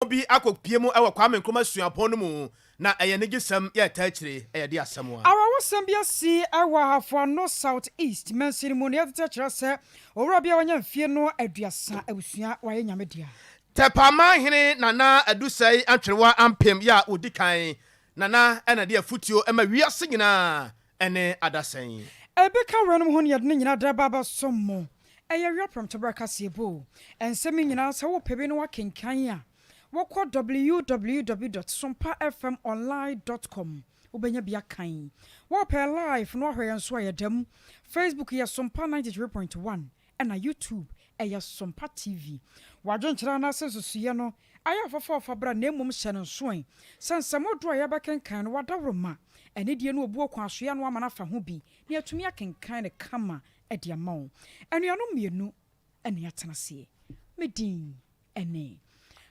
Bi akɔpue mu wɔ Kwame Nkrumah Suapɔn no mu, na ɛyɛ anigyesɛm yɛ ɛtaa akyire, ɛyɛ de asɛm a. Awerɛhosɛm bi asi wɔ Ahafo Ano South East mansini mu na yɛtete kyerɛ sɛ owura bi a wanya mfie no 30 abusua wayɛ Nyame dea. Tɛpaman hene Nana Adusɛe Antwerewa Ampem yɛ a ɔdi kan, Nana na de afutuo ma wiase nyinaa ne adasɛn. Ebi ka weinom ho ne yɛde ne nyinaa de ba abɛsom mo. Ɛyɛ wia prɛmtoberɛ kaseɛbɔ o. Nsɛm yi nyinaa sɛ wopɛ bi na woakenkan a, wokɔ www dot sompafmonline dot com wobɛnya bi akan. Wopɛ live na woahwɛ yɛn nso a yɛda mu. Facebook yɛ Sompa 93.1 ɛna YouTube ɛyɛ Sompa TV. W'adwenkyerɛ anaasɛ nsusuiɛ no ayɛ afɔfɔɔfɔ bra na mmom hyɛ no nso ɛ sɛ nsɛm hodoɔ a yɛbɛkenkan no w'adaworoma, anidie ne obuo kwan so yɛ ano ama no afa ho bi na yɛatumi akenkan no kama de ama wo. Anuanom mmienu na yɛatena aseɛ. Me din ne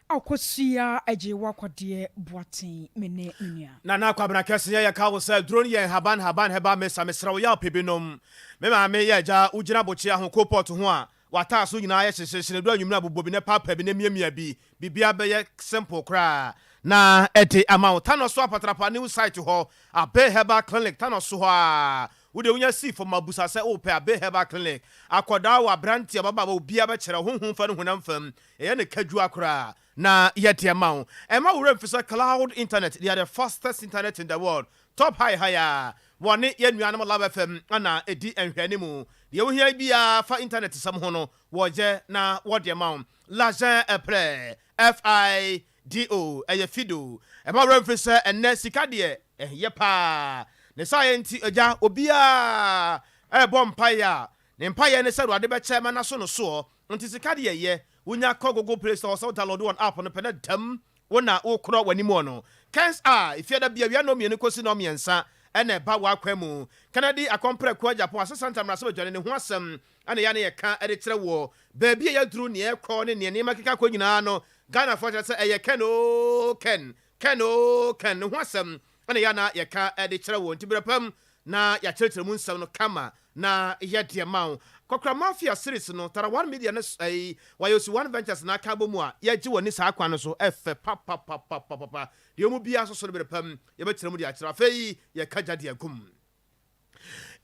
Akosua Agyewa Kwadeɛ Boateng, me ne me nua. Nana Kwabena Kɛseɛ yɛka wo sɛ duro no yɛ nhaban nhaban herbal mixture mesrɛ wo yɛ ɔpɛ bi nom. Me maame yɛ agya wo gyina bokyea ho coal pot ho a w'ataa so nyinaa yɛ hyehyeehye na ɛdu anwumerɛ a bobɔ bi na paapa bi na miamia bi biribiara bɛyɛ simple koraa na ɛde ama wo. Tanɔ so apatrapa new site hɔ Abe herbal clinic tanɔ so hɔ aa Wo deɛ wonya sii fam a busa sɛ wopɛ Abe Herbal Clinic. Akɔdaa o, aberanteɛ, ababaawa, obiara bɛkyerɛ wo, honhom fa ne honam fam. Yɛyɛ no kadwua koraa na yɛde ama wo. Ɛmma wo werɛ mfi sɛ Cloud Internet, they are the fastest internet in the world. Top high high a, wɔne yɛn nuanom Love FM na ɛdi nhwɛanimu. Deɛ wohia biara fa internet sɛm ho no, wɔyɛ na wɔde ma wo. L'argent est prêt. FI DO, ɛyɛ Fido. Ɛmma wo werɛ mfiri sɛ ɛnnɛ sika deɛ, ɛyɛ paa. Ne saayɛ nti, agya, obiara rebɔ mpaeɛ a, ne mpaeɛ ne sɛ Awurade bɛkyɛ ma n'aso no soɔ. Nti sika deɛ ɛyɛ. Wonya kɔ Google Play Store sɛ wo download wɔn app no pɛ na dam wo na wokorɔ w'anim wɔ no. Kens a, Efiada bi awia nnɔnmienu kɔsi nnɔnmiɛnsa na ɛba w'akwan mu. Kennedy Akɔmprɛko Agyapong Asesanta Mmarahyɛbadwani ne ho asɛm na ɛyɛ a na yɛka de kyerɛ woɔ. Baabi a yɛaduru, nea ɛrekɔ ne nea nneɛma keka kɔ nyinaa no, Ghanafoɔ kyerɛ sɛ ɛyɛ Ken oo Ken, Ken oo Ken ne ho asɛm na ɛyɛ a na yɛka de kyerɛ wo. Nti berɛ pa mu na yɛakyerɛkyerɛ mu nsɛm no kama na yɛde ama wo. Kɔkora Mafia series no, Tara One Media ne ɛyi, Wayosi One Ventures na aka abɔ mu a yɛgye w'ani saa kwan no so. Ɛfɛ papapapapapa. Deɛ ɛwɔ mu biara nso so no berɛ pa mu yɛbɛkyerɛ mu de akyerɛ wo. Afei yɛka gya de agu mu.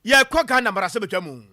Yɛrekɔ Ghana mmarahyɛbadwa mu.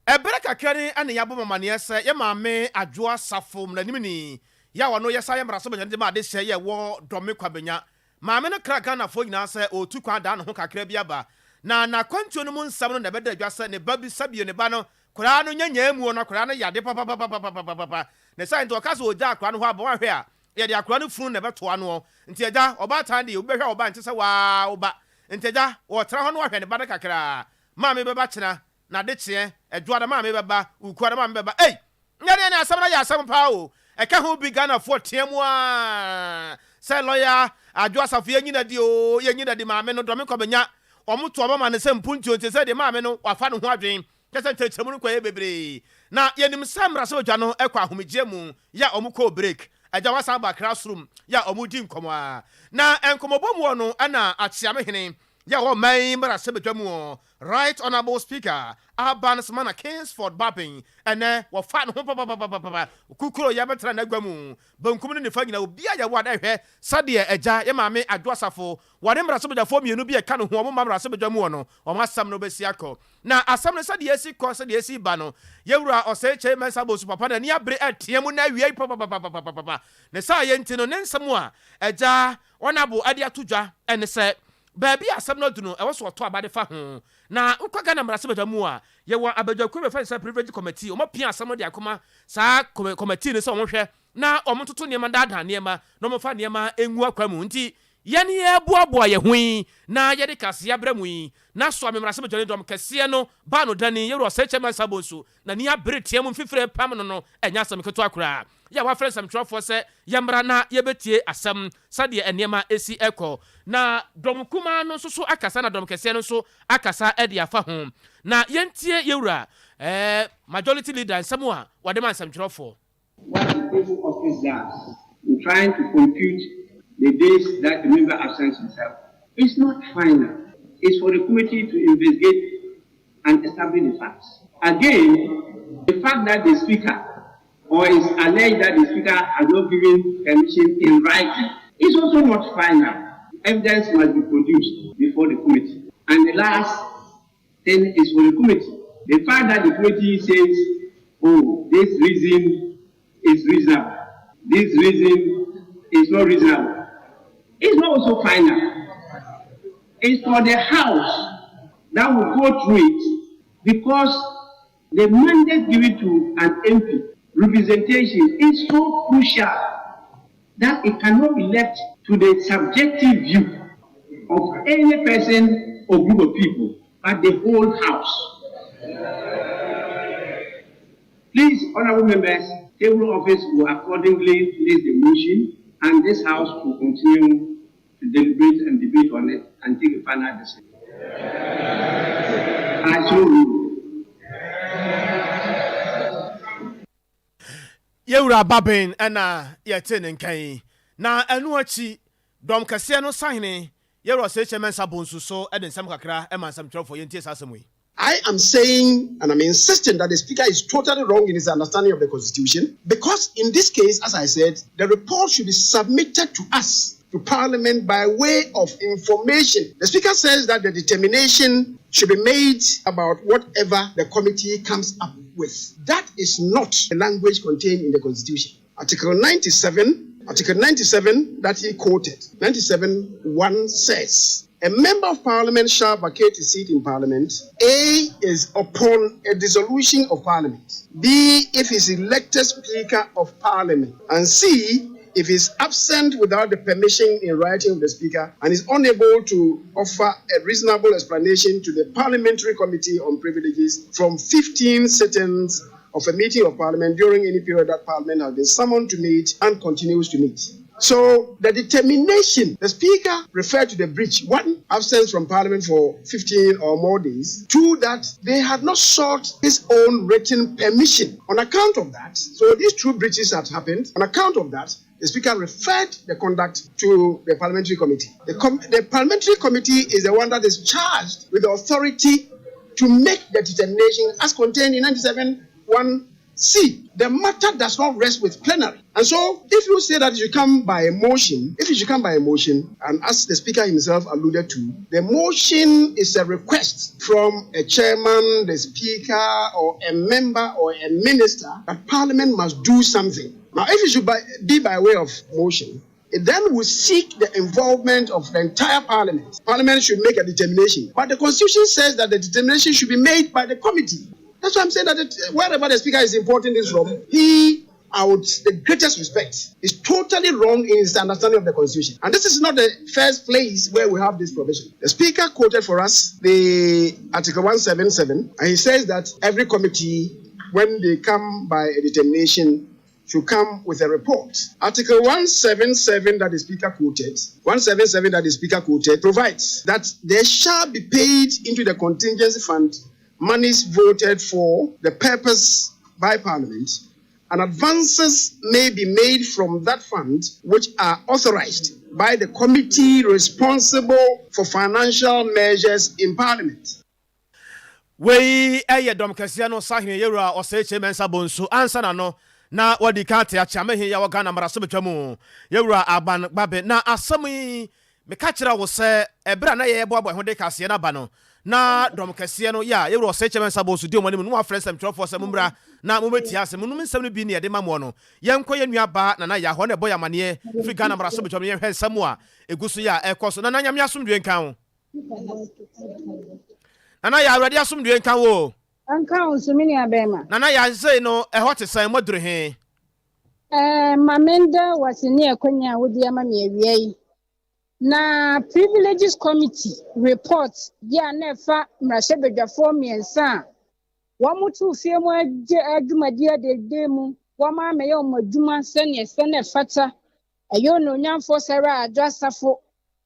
Ɛberɛ kakra ni na yɛabɔ mo amaneɛ sɛ yɛn maame Adwoa Safo mmaranimni yi a ɔno yɛsan yɛ mmarahyɛbadwani de ma adehyeɛ yi a ɛwɔ Dɔme Kwabenya. Maame no kra Ghanafoɔ nyinaa sɛ ɔretu kwan adan ne ho kakra bi aba. Na n'akwantuo no mu nsɛm no na ɛbɛda dwa sɛ ne ba bi sɛbio ne ba no koraa no nyɛ nyaamuo no akwadaa no yade papapapapapapa. Ne saa nti ɔka sɛ ɔgya akwadaa no hɔ aba wanhwɛ a yɛde akwadaa no funu na ɛbɛto anoɔ. Nti agya, ɔbaatan deɛ obi bɛhwɛ wo ba nte sɛ waa wo ba. Nti agya, ɔɔtra hɔ na wahwɛ ne ba no kakraa. Maame bɛba kyena, n'adekyeɛ, Ɛdwoada maame bɛba, Wukuada maame bɛba. Ei! Nyɛ deɛ ne asɛm no ayɛ asɛm paa o. Ɛka ho bi Ghanafoɔ tea mu aa sɛ lɔya Adwo Asafo yɛnyi no adi oo, yɛnyi no adi maame no dɔ me kɔ menya. Wɔn to aba ma no sɛ mpuntuo nti sɛ deɛ maame no wafa ne ho adwen. Kyerɛ sɛ nkyerɛkyerɛmu no kɔyɛ bebree. Na yɛnim sɛ mmarahyɛbadwa no kɔ ahomegyeɛ mu yɛ a wɔn kɔɔ break. Agya wasan aba class room yɛ a wɔn redi nkɔmmɔ ara. Na nkɔmmɔbɔ mu hɔ no na Akyeame hene yɛ a ɔwɔ ɔman yi mmarahyɛbadwa mu hɔ, Right Honourable Speaker Alban Sumana Kingsford Bagbin, ɛnɛ wɔfaa ne ho papapapapapa kukuro yɛ bɛtena n'agua mu benkum ne nifa nyinaa obiara yɛ ward ɛhwɛ sɛdeɛ agya yɛ maame Adwo Asafo wɔne mmarahyɛbadwafoɔ mmienu bi a ɛka ne ho wɔn mma mmarahyɛbadwa mu hɔ no wɔn asɛm no bɛsi akɔ. Na asɛm no sɛdeɛ ɛsi kɔ, sɛdeɛ ɛsi ba no, yɛn wura Osei Kyei Mensah Bonsu papa n'ani abere ɛteɛ mu nnɛ awiei papapapapapapa. Ne saayɛ nti no, ne nsɛm a Agya Ɔnabo de ato dwa ne sɛ, baabi a asɛm no adu no, ɛwɔ sɛ ɔtɔ aba de fa ho. Na wokɔ Ghana mmarahyɛbadwa mu a, yɛwɔ abadwakuo bi a yɛfrɛ no sɛ Privilege Committee, wɔapia asɛm no de akɔma saa committee no sɛ wɔnhwɛ na wɔntoto nneɛma, ndaadaa nneɛma, na wɔmfa nneɛma ngu akwan mu. Nti yɛn yɛreboaboa yɛn ho yi na yɛde kaseɛ abrɛ mo yi, na soa me mmarahyɛbadwani dɔm kɛseɛ no baa no dani, Yɛwura Osei Kyei Mensah Bonsu, n'ani abere teɛ mu mfifire repam no no, ɛnyɛ asɛm ketewa koraa. Yɛ a wafrɛ nsɛmtwerɛfoɔ sɛ yɛmmra na yɛbɛtie asɛm sɛdeɛ nneɛma si kɔ. Na dɔm kumaa no nso so akasa na dɔm kɛseɛ no nso akasa de afa ho. Na yɛntie Yɛwura eh, Majority Leader nsɛm a wɔde ma nsɛmtwerɛfoɔ. What the table office does in trying to compute the days that the member absents himself is not final. It's for the committee to investigate and establish the facts. Again, the fact that the speaker Or it's alleged that the Speaker has not given permission in writing. It's also not final. Evidence must be produced before the committee. And the last thing is for the committee. The fact that the committee says, oh, this reason is reasonable, this reason is not reasonable, it's not also final. It's for the House that will go through it because the mandate given to an MP, representation, is so crucial that it cannot be left to the subjective view of any person or group of people, but the whole House. Please, honorable members, Table Office will accordingly place the motion, and this House will continue to deliberate and debate on it and take a final decision. I so move. Yɛn Wura Baben na yɛtee ne nka yi, na ɛno akyi, dɔm kɛseɛ no sahene, Yɛwura Osekyɛ Mensah Bonsu so de nsɛm kakra ma nsɛmtwerɛfoɔ. Yɛntie saa asɛm yi. I am saying and I'm insisting that the speaker is totally wrong in his understanding of the constitution because in this case, as I said, the report should be submitted to us to Parliament by way of information. The Speaker says that the determination should be made about whatever the committee comes up with. That is not the language contained in the Constitution. Article 97, Article 97 that he quoted, 97 1 says, a member of parliament shall vacate his seat in parliament. A is upon a dissolution of parliament. B, if he is elected speaker of parliament. And C, if he is absent without the permission in writing of the speaker and is unable to offer a reasonable explanation to the parliamentary committee on privileges from 15 sittings of a meeting of parliament during any period that parliament has been summoned to meet and continues to meet. So the determination, the speaker referred to the breach. One, absence from parliament for 15 or more days. Two, that they had not sought his own written permission. On account of that, so these two breaches had happened. On account of that, the speaker referred the conduct to the parliamentary committee. The, com- the parliamentary committee is the one that is charged with the authority to make the determination as contained in 97 1 C. The matter does not rest with plenary. And so, if you say that it should come by a motion, if it should come by a motion, and as the speaker himself alluded to, the motion is a request from a chairman, the speaker, or a member or a minister that parliament must do something. Now, if it should by, be by way of motion, it then will seek the involvement of the entire parliament. Parliament should make a determination. But the constitution says that the determination should be made by the committee. That's why I'm saying that it, wherever the speaker is importing this from, he, out the greatest respect, is totally wrong in his understanding of the constitution. And this is not the first place where we have this provision. The speaker quoted for us the Article 177, and he says that every committee, when they come by a determination, should come with a report. Article 177 that the speaker quoted, 177 that the speaker quoted provides that there shall be paid into the contingency fund monies voted for the purpose by Parliament and advances may be made from that fund which are authorized by the committee responsible for financial measures in Parliament. Wei yɛ dɔm kɛseɛ no sahene Yɛwura Osei Kyei Mensah Bonsu ansa na no na wadi kan ate Akyeamehe yi a wɔ Ghana mmarahyɛbadwa mu Yɛwura Alban Bagbin. Na asɛm yi meka kyerɛ wo sɛ ɛberɛ a na yɛreboaboa yɛn ho de kaseɛ no aba no na dɔm kɛseɛ no yɛ a Yɛwura Osei Kyei Mensah Bonsu di wɔn anim na wɔafrɛ nsɛmtwerɛfoɔ sɛ mommra na mommɛtie asɛm nom nsɛm no bi ne yɛde ma moɔ no. Yɛnkɔ yɛn nua baa Nana Yaa hɔ na ɛbɔ yɛn amaneɛ firi Ghana mmarahyɛbadwa mu na yɛnhwɛ nsɛm a ɛgu so yɛ a ɛrekɔ so. Nana Nyame asomdwoeɛ nka wo. Nana Yaa Awurade asomdwoeɛ nka wo o. Ɛnka wo nso me nua bɛɛma. Nana Yaa sesei no ɛhɔ te sɛn moaduru he? Ɛɛ ma menda wase ne akwanya a wode ama me awia yi. Na Privileges Committee report yi a na ɛfa mmarahyɛbadwafoɔ mmiɛnsa a wɔtoo fie mu adwumadie adede mu, wɔammɛyɛ wɔn adwuma sɛnea ɛsɛ na ɛfata, ɛyɛ Onuonyamfoɔ Sarah Addo Asafo,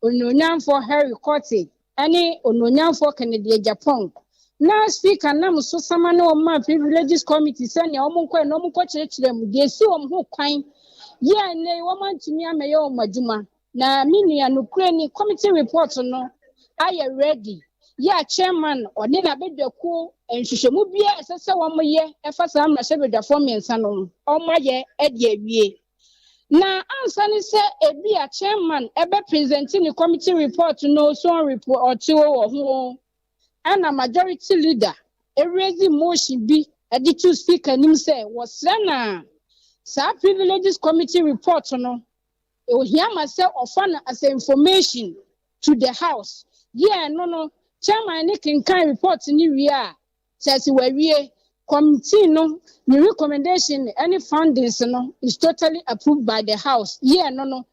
Onuonyamfoɔ Harry Quartey ne Onuonyamfoɔ Kennedy Agyapong. Na Speaker nam so sama ne wɔn maa Privileges Committee sɛnea wɔnkɔɛ na wɔnkɔkyerɛkyerɛ mu deɛ esi wɔn ho kwan yɛ a nnɛ yi wɔantumi ammɛyɛ wɔn adwuma. Na me nua, nokorɛ ni, committee report no ayɛ ready. Yɛ a chairman ɔne n'abadwakuo nhwehwɛmu biara a ɛsɛ sɛ wɔyɛ ɛfa saa mmarahyɛbadwafoɔ mmiɛnsa no ho wɔayɛ de awie. Na ansa ne sɛ ebi a chairman ɛbɛ present ne committee report no so ɔnreport wɔ ho ɛna majority leader ɛraise motion bi ɛde to Speaker anim sɛ wɔsrɛ na saa Privileges Committee report no ohia ma sɛ ɔfa no as information to the House. Yɛ no, chairman ne kenkan report ne wie a, kyerɛ sɛ wawie committee no ne recommendation ne findings no is totally approved by the House. Yɛ no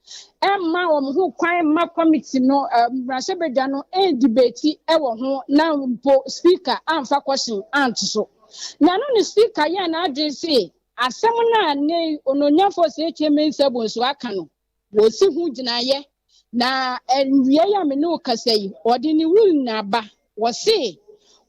ɛmma wɔn ho kwan ma committee no, mmarahyɛbadwa no ɛndebate ɛwɔ ho na mpo Speaker amfa question anto so. Na no ne Speaker yɛ n'adwene se asɛm no a ne ononyafo sɛ Kyei Mensah Bonsu aka no, wɔsi ho gyinaeɛ. Na nwie yi a me ne wo kasa yi, ɔde ne rule na aba. Wɔse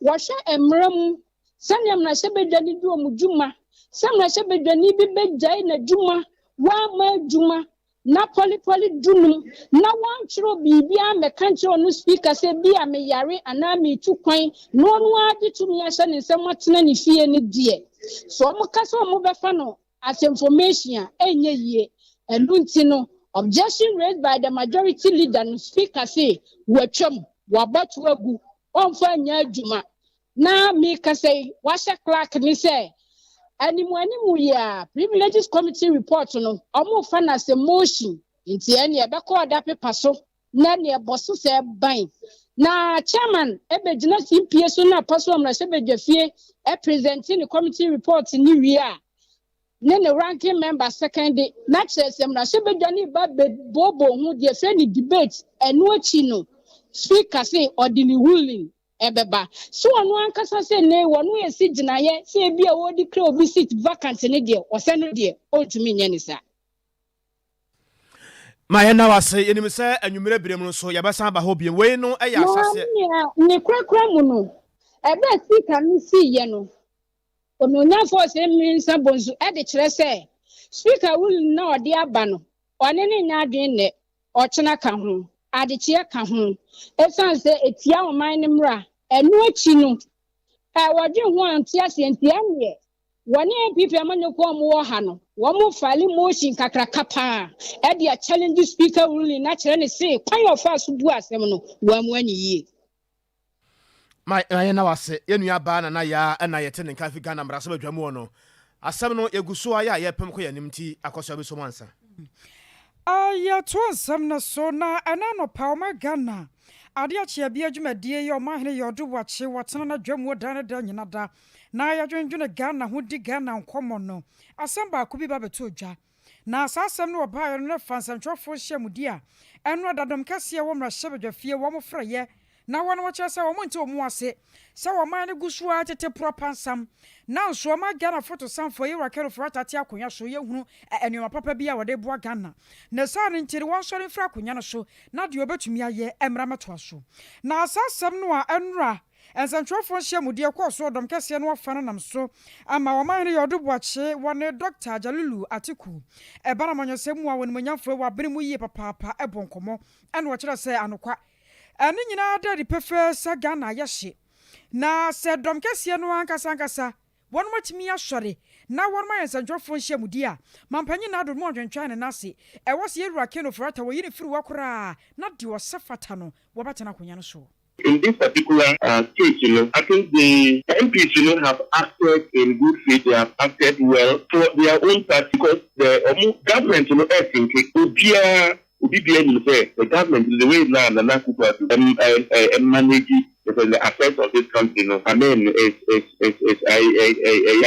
wɔhwɛ mmerɛ mu sɛnea mmarahyɛbadwa no di wɔn dwuma, sɛ mmarahyɛbadwani bi bɛgyae n'adwuma, wɔama adwuma na pɔlipɔli dunum na wɔntwerɛ biribiara mmɛka nkyerɛ ɔno Speaker sɛ bi a meyare anaa metu kwan, na ɔno ara de tumi ahyɛ ne nsam atena ne fie no deɛ, sɛ wɔn ka sɛ wɔn bɛfa no as information a, ɛnyɛ yie. Ɛno nti no, objection raised by the majority leader no, Speaker se wɔatwam, wɔabɔto agu, ɔmfa nyɛ adwuma. Na mekasa yi, wahyɛ clerk ne sɛ animu animu yi a Privileges Committee report no, ɔmo fa no as a motion, nti ɛne ɛbɛkɔ ɔda paper so na neɛ ɛbɔ so sɛ ban na chairman ɛbɛgyina simpie so na apa so mmarahyɛbadwa fie ɛpresent ne committee report ne wie a, ne ranking member second na kyerɛ sɛ mmarahyɛbadwa ne ba bɛbooboo ho deɛ fɛ ne debate. Ɛno akyi no, Speaker se ɔde ne ruling ɛbɛba so. Ɔno ankasa sɛ ne wɔno esi gyinaeɛ sɛ ebi a wɔde kura obi seat vacant ne deɛ, ɔsɛ no deɛ, ɔntumi nyɛ ne saa. Ma yɛn na wase. Yɛnim sɛ anwummerɛ berɛ mu no so yɛbɛsan aba hɔ bio. Wei no yɛ ahyɛseɛ. Na ne korakora mu no, ɛbɛ Speaker no siiɛ no, onuonyamfoɔ sɛ Mensah Bonsu ɛde kyerɛ sɛ Speaker ruling na ɔde aba no, ɔne ne nya adwene nnɛ, ɔkyena ka ho, adekyeɛ ka ho, ɛsiane sɛ etia ɔman no mmra. Ɛno akyi no, ɛ wɔdwe ho a nte aseɛ, nti ɛneɛ wɔne NPP amanyɔkuo a wɔwɔ ha no, wɔn file motion kakraka paa ɛde a challenge Speaker ruling na kyerɛ ne se kwan a ɔfa so bu asɛm no, wɔn mu ani yie. Ma yɛn na wase. Yɛn nua baa Nana Yaa ɛna yɛte ne nka fi Ghana mmarahyɛbadwa mu wɔ no. Asɛm no yɛgu so a yɛ a yɛpem kɔ yɛn anim, nti akɔso abɛsom ansa. Yɛto nsɛm no so na ɛna anɔpa ɔma Ghana ade akyea bi adwumadie yi, ɔmahene yɛ ɔdo wakye wɔtena no adwa mu ɔdan ne da nyina da na yɛdwendwene Ghana ho di Ghana nkɔmmɔ no, asɛm baako bi ba bɛto dwa. Na saa asɛm no wɔbaeɛ no ne fa nsɛntwerɛfoɔ nhyiamudi a ɛno adadɔm kɛseɛ wɔ mmarahyɛbadwafie wɔn frɛyɛ na wɔn wɔkyerɛ sɛ wɔn nte wɔn ase sɛ wɔman no gu so ara tete porɔ pansam na nso ɔma Ghana fotosanfoɔ yɛwura Ken Ofori-Atta te akonnwa so, yɛhunu nneɛma papa bi a wɔde boa Ghana. Na saa no nti no, wɔnsɔre mfiri akonnwa no so na deɛ wɔbɛtumi ayɛ mmra mmɛtoa so. Na saa asɛm no a ɛnora nsɛntwerɛfoɔ nhyiamudeɛ kɔɔ so ɔdɔm kɛseɛ no afa no nam so ama ɔmanhene yɛ ɔdo Boakye wɔ ne Dr. Jalilu Atiku ɛba no amanyɔsɛm mu a wɔnimonyamfoɔ wɔ abene mu yie papaapa ɛbɔ nkɔmmɔ, ɛna wɔkyerɛ sɛ anokwa ɛno nyinaa da adi pefee sɛ Ghana ayɛ hye, na sɛ dɔm kɛseɛ no ankasa ankasa wɔn atumi asɔre na wɔn ayɛ nsɛntwerɛfoɔ nhyiamudi a, mampanyin na ado mu ɔntwentwɛn ne n'ase. Ɛwɔ sɛ yɛwura Ken Ofori-Atta wɔyi ne firi hɔ koraa na deɛ ɔsɛ fata no wɔbɛtena akonnwa no so. In this particular case, I think the MPs have acted in good faith. They have acted well for their own party because the government, I think, obiara obi bia nim sɛ the government, the way now Nana Akufo-Addo manage the affairs of this country no, I mean, it's a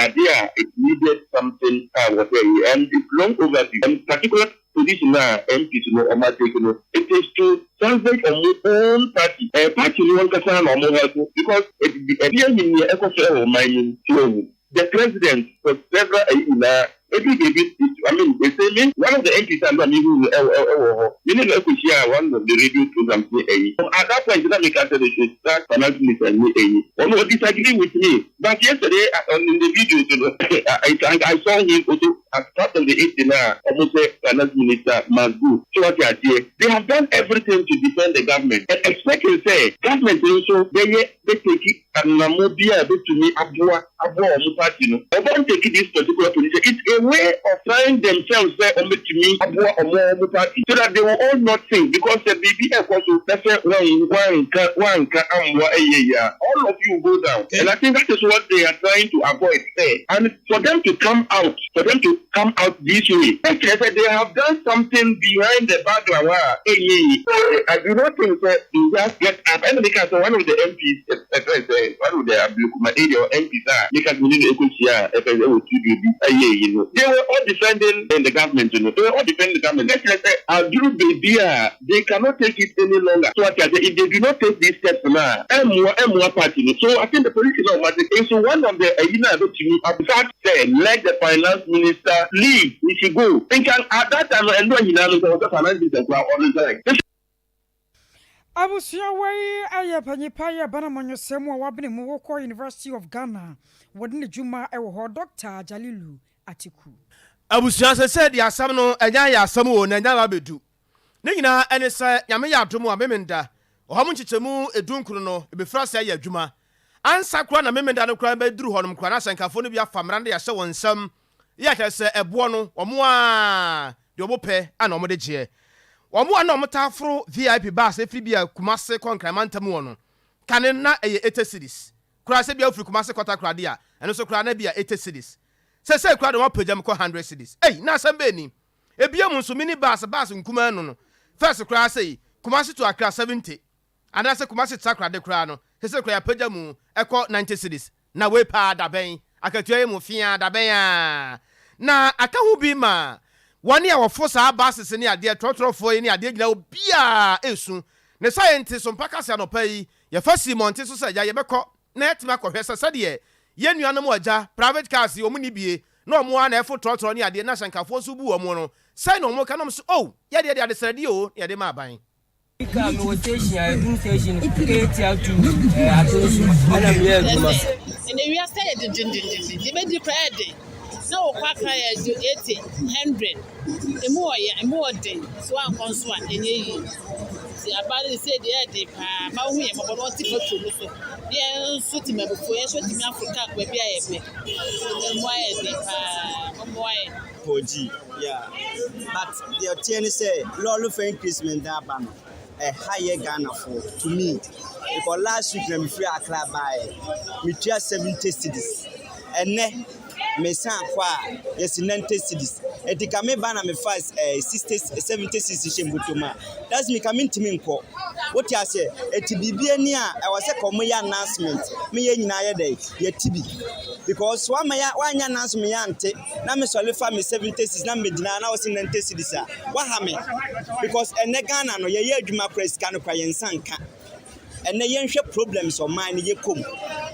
idea it needed something whatever, and it's long overdue. And particular position na MPs no ɔmo atake no, it is to salvage ɔmo own party, party no wɔn kasa na ɔmo help, because ɛbi ɛnyim nea ɛkɔ so ɛwɔ ɔman mu. So the president for several ɛyi nyinaa Ɛduru baabi I mean they say me one of the MPs a na me hu no ɛwɔ ɛwɔ hɔ me ne no ɛkɔhyia one of the radio programs ne ɛyi at that point na meka sɛ they should sack finance minister ne ɛyi ɔno ɔ disagree with me but yesterday on in the video so no I, I, I saw him also as part of the 80 na ɔmo sɛ finance minister must go. So wate aseɛ, they have done everything to defend the government and expecting sɛ government nso bɛyɛ bɛ take anamɔ bi a ɛbɛtumi aboa aboa wɔn party no. Wɔn take this particular position, it's a way of trying themselves sɛ wɔn bɛtumi aboa wɔn wɔn party so that they will all not think because sɛ biribi ɛkɔ so na sɛ wɔn wɔanka wɔanka ammoa ɛyɛ yie a, all of you go down and I think that is what they are trying to avoid sɛ and for them to come out for them to come out this way ɛkyerɛ sɛ they have done something behind the background a ɛnyɛ yie. I do not think sɛ they just get up ɛna meka sɛ one of the MPs ɛfrɛ sɛ one of the Ablekuma area MPs a meka sɛ mene no ɛkɔhyia a ɛfrɛ sɛ ɛwɔ studio bi ɛyɛ yi no, they were all defending the government no, they were all defending the government. Ɛkyerɛ sɛ aduru baabi a they cannot take it any longer. So ate aseɛ, if they do not take these steps no a, ɛmmoa ɛmmoa party no. So I think the position a wɔn ate nso one of the ɛyi no a ɛbɛtumi abisa sɛ let the finance minister leave, he should go. Nka at that time no ɛndoɔ nyinaa no nka wɔ sɛ finance minister koraa ɔresign. Abusua wei yɛ panyin pa yɛ ba no amanyɔsɛm mu a wabene mu wokɔ University of Ghana wɔde ne dwuma wɔ hɔ Dɔkta Jalilu Atiku. Abusua sesei deɛ asɛm no ɛnya ayɛ asɛm oo na ɛnya aba abɛdu. Ne nyinaa ɛne sɛ Nyame yɛ adom a Memenda ɔha mu nkyekyɛmu edu nkron no ɛbɛfiri ase ayɛ adwuma. Ansa koraa na Memenda no koraa bɛduru hɔ nom koraa na ahyɛnkafoɔ no bi afa mmara no de ahyɛ wɔn nsam yɛ a kyerɛ sɛ ɛboɔ no wɔn ara deɛ wɔn pɛ a na wɔde gyeɛ. Wɔn a na wɔtaa foro VIP bus firi bia Kumase kɔ Nkran mantam hɔ no, kane na ɛyɛ 80 cedis koraa, sɛ bia wofiri Kumase kɔ Takoradi a, ɛno nso koraa na bia 80 cedis. Seesei koraa deɛ wɔapagya mu kɔ 100 cedis. Ei, na asɛm bɛn ni? Ebiem nso, mini bus, bus nkumaa no no, first koraa sei, Kumase to Accra 70, Anaasɛ Kumasi Takoradi koraa no, sesei koraa yɛapagya mu kɔ 90 cedis. Na wei paa dabɛn? Akatua yi mu feaa dabɛn aa? Na aka ho bi ma wɔn a wɔfo saa buses ne adeɛ, trɔtrɔfoɔ yi ne adeɛ nyinaa obiara resu. Ne saa nti Sompa ka sɛ anɔpa yi yɛfa sii mmɔnten so sɛ agya yɛbɛkɔ na yɛatumi akɔhwɛ sɛ sɛdeɛ yɛn nuanom agya private cars yi wɔn nni bie na wɔn ara na ɛfo trɔtrɔ ne adeɛ na ahyɛnkafoɔ nso bu wɔn no sɛn na wɔka na wɔn se oh yɛdeɛ deɛ adesrɛdeɛ oo na yɛde ma aban. Kaa mewɔ station a ɛdum station ketia tu atonsu ɛna meyɛ adwuma. Ɛnɛ wiase ayɛ dendendenden, deɛ bɛdi koraa yɛ den. Sɛ wokɔ Accra yɛ du 80, 100, emu wɔ ya, emu wɔ den, sɛ woankɔ nso a ɛnyɛ yie. Nti aba no sɛ deɛ ɛyɛ den paa, ma wohu yɛn mmɔbɔ na wɔte petrol no so. Na yɛn nso temammufoɔ, yɛn nso atumi aforo kaa kɔ baabi a yɛpɛ. Emu ayɛ den paa, mommoa yɛn. Pɔgyi yeah but deɛ ɔteɛ ne sɛ lɔɔre fare increasement no aba no ɛha yɛ Ghanafoɔ to me because last week na mefiri Accra baeɛ metua 70 cedis ɛnɛ mesan kɔ a yɛsi 90 cedis eti ka me ba na mefa ɛɛ 60 70 cedis hyɛ mbɔtɔ mu a that's me ka mentumi nkɔ wote aseɛ eti biribi ani a ɛwɔ sɛ ka wɔn yɛ announcement me yɛ nyinaa yɛ dɛ yɛte bi because wama ya wanyɛ announcement yɛ ante. Na me sɔre fa me 70 cedis na me gyina na ɔsi 90 cedis a waha me because ɛnɛ Ghana no yɛyɛ adwuma kora sika no kora yɛn nsa nka ɛnɛ yɛnhwɛ problems ɔman no yɛ kɔm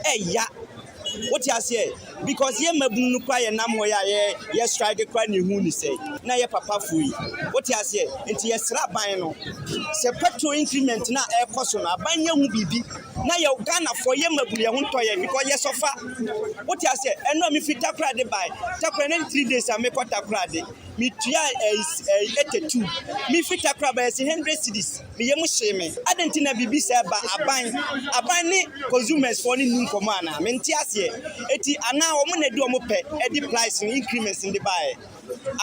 ɛya wote aseɛ because yɛ mmabunu no kora yɛ nam hɔ yɛ a yɛ yɛ strike kora ne hu ne sɛ na yɛ papa fo yi wote aseɛ nti yɛsrɛ aban no sɛ petrol increment na ɛkɔ so no aban yɛ hu biribi na yɛ Ghanafoɔ yɛ mmabunu yɛ ho ntɔ yɛn because yɛ sɔfa wote aseɛ ɛno a mefiri Takoradi bae Takoradi ne 3 days a mekɔ Takoradi metua ɛyi ɛyi 82 mefiri Takoradi bae yɛsi 100 cedis meyɛ mu hyee me adɛn nti na biribi sɛ ba aban aban ne consumers foɔ ne ni nkɔmɔ anaa mente aseɛ eti anaa wɔn na ɛdi wɔn pɛ ɛde price no increments no de baeɛ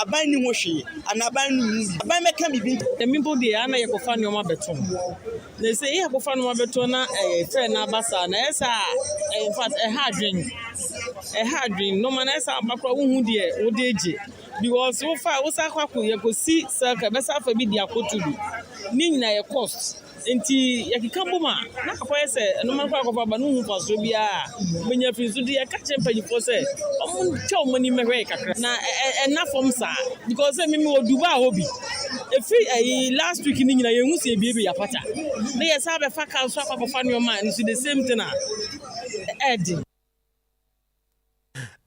aban ni ho hwee anaa aban no mu bi aban bɛka biribi. Ɛmi mpo deɛ ana yɛkɔfa nneɛma bɛtɔn na sɛ yɛ akɔfa nneɛma bɛtɔn na ɛyɛ fɛ na aba saa na ɛyɛ saa in fact ɛha adwen ɛha adwen nneɛma na ɛyɛ saa aba koraa wohu deɛ wode gye because wofa wosa akɔ akɔ yɛkɔsi circle bɛsa afa bi de akɔto bi ne nyinaa yɛ cost nti yɛkeka bom a na akɔyɛ sɛ nneɛma kɔ akɔfa ba no hu mfasoɔ biara bɛnya firi so de yɛka kyerɛ mpanyinfoɔ sɛ ɔmo ntwa ɔmo anim mɛhwɛ yɛ kakra na ɛna fam saa because sɛ mimi wɔ Dubai hɔ bi efiri ɛyi last week ni nyinaa yɛn ho si ebiebie yapata na yɛ saa bɛfa car nso akɔ akɔfa nneɛma a nso the same thing a ɛɛdi.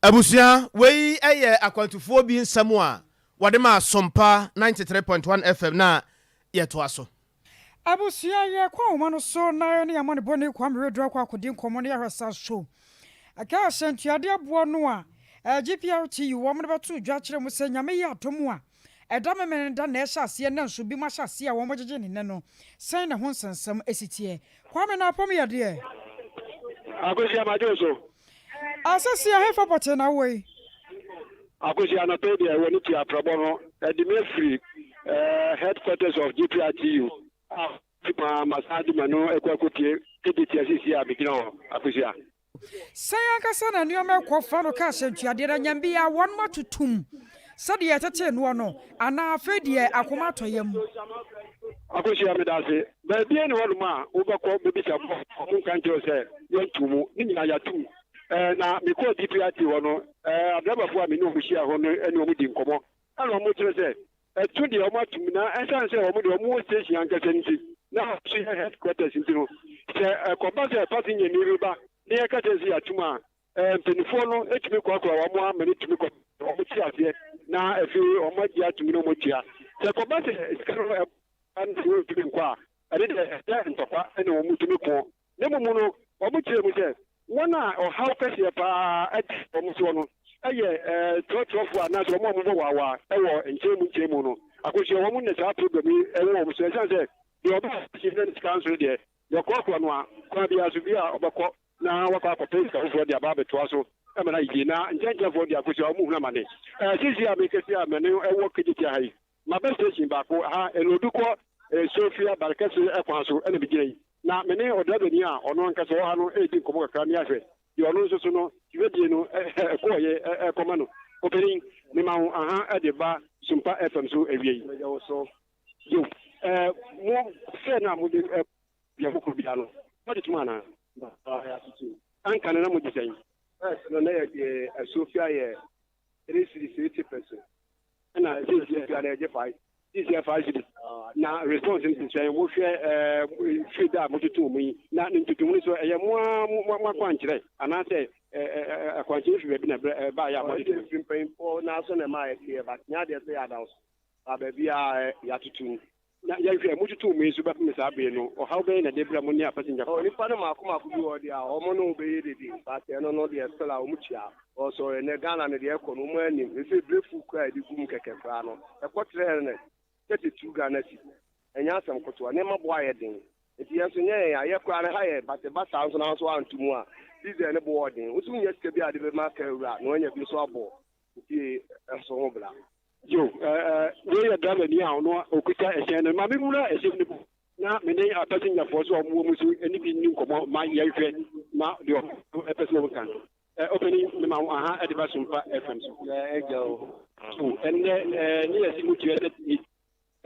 Abusua, wei yɛ akwantufoɔ bi nsɛm a wɔde maa Sompa 93.1 FM na yɛtoa so. Abusua, yɛkɔ ahoma no so na yɛne amanebɔni Kwame Wedu akɔ akɔdi nkɔmmɔ na yɛahwɛ sa so ka ahyɛntuadeɛ boɔ no a GPRTU wɔn de bɛto dwa kyerɛ mu sɛ Nyame yɛ adom a ɛda Memeneda na ɛhyɛ aseɛ nnɛ nso binom ahyɛ aseɛ a wɔgyegye ne nnɛ no sɛn na ɛho nsɛnsɛm si teɛ. Kwame Narpom yɛ deɛ. Akosua madwo so. Asese ɛhefa pɔtee na wowɔ yi? Akosua anɔpa yi deɛ w'ani tua aprɛbɔ no ɛde me afiri headquarters of GPRTU a fi paa masan de m'ano akɔ akɔpie Kejetia seesei a megyina hɔ Akosua. Sɛn ankasa na nneɛma rekɔ fa no kaa hyɛntuadeɛ no anyam bi a wɔnom atotom sɛdeɛ yɛtetee noɔ no anaa afei deɛ akoma atɔ yam? Akosua medase. Baabiara nni hɔnom a wobɛkɔ bɛbisa bɔ a wɔnka nkyerɛ wo sɛ yɛnto mu. Ne nyinaa yɛato mu. Na mekɔɔ DPRT hɔ no, adrɛbafoɔ a me ne wɔn hyiaa hɔ no ne wɔn dii nkɔmmɔ. Ɛna wɔkyerɛ sɛ ɛto deɛ wɔato mu na ɛsiane sɛ wɔn deɛ wɔwɔ station ankasa nti na hɔ nso yɛ headquarters nti no, sɛ ɛkɔba sɛ pasenyani reba na yɛka kyerɛ no sɛ yɛato mu a, mpanimfoɔ no tumi korakora wɔn ara ma no tumi kɔ wɔn te aseɛ na afei wɔn agye atom na wɔn atua. Sɛ ɛkɔba sɛ sika no ɛba na wɔntumi nkɔ a, ɛno deɛ ɛyɛ ntɔkwa na wɔn tumi ko. Na mmom no, wɔkyerɛɛ mu sɛ wɔn a ɔhaw kɛseɛ pa ara da wɔn soɔ no yɛ trɔtrɔfoɔ anaasɛ wɔn a wɔbɔ waawaa wɔ nkyɛn mu nkyɛn mu no. Akosua, wɔn na saa problem yi wɔ wɔn so. Ɛsiane sɛ deɛ ɔba station na ne sika nso no deɛ, yɛkorɔkorɔ no a, kwan biara so bi a ɔbɛkɔ na wakɔ akɔpɛ sika foforɔ de aba abɛtoa so ma no ayɛ yie. Na nkyɛnkyɛnfoɔ deɛ akosua, wɔhunu amane. Seesei a mekasa yi a me ne wɔ Kejetia ha yi, Maba station baako ha, ɛloodu kɔ Sofia Barekɛse kwan so na megyina yi. Na me ne ɔdrabani a ɔno ankasa ɔwɔ ha no redi nkɔmmɔ kakra ne ahwɛ deɛ ɔno nso so no dwumadie no kɔɔyɛ ɛkɔma no. Ɔpanin, mema wo aha de ba Sumpa FM so awia yi. Meda wo so. Yo, mo fɛ no a mode bia mokɔ biara no, moagye tom anaa? Yɛatoto. Anka no na mogye sɛn? First no na yɛgye Sofia yɛ 3 cedis 80 pesewas. Ɛna seesia Seesia na ɛgye 5. Seesia 5 cedis. Na response no te sɛn? Wohwɛ ɛɛ firi da a mototoo mu yi, na ne ntotomu no so ɛyɛ mo ara mo mo akwankyerɛ anaasɛ ɛɛ akwankyerɛ firi baabi na ɛbaeɛ a mode too mu? Ɛfiri mpanyinfoɔ naa so na ɛma yɛteɛ but nyɛ adeɛ sɛ yɛada wo so. Ba baabi a yɛatoto mu. Na yɛnhwɛ, mototoo mu yi nso bɛpem saa bere no, ɔhaw bɛn na ɛde brɛ mo ne apasengyafo? Oh, nnipa no mmaako mmaako bi wɔ hɔ deɛ a, wɔn ne wo bɛyɛ dede, but ɛno no deɛ still a wɔn tua. Because ɛnnɛ Ghana no deɛ ɛkɔ no, wɔn anim, seesei brefuo koraa a yɛde gu mu kɛkɛ koraa no, ɛkɔ 332 Ghana cedi. Ɛnyɛ asɛm ketewa, nneɛma bo ayɛ den. Nti yɛn nso nyɛ yɛn a, yɛ koraa no ha yɛ, but ɛba saa nso na wo nso woanto mu a, diesel no bo wɔ den. Wo nso wonnya sika bi a wode bɛma kaa wura na wanya bi nso abɔ wo fie nso ho bra. Yo, eh, wei yɛ driver ni a ɔno ɔkuta ɛhyɛn no. Ma me nwura ɛhyɛn no mu na me ne apasenjafoɔ so a wɔwɔ mu so ne bi nni nkɔmmɔ ma yɛnhwɛ na deɛ wɔn ɛpɛ sɛ wɔn ka. Eh, ɔpanin, mema wo aha ɛde ba Sompa FM so. Ɛgya o. So, ɛnnɛ, eh, ne yɛsi mu tua sɛ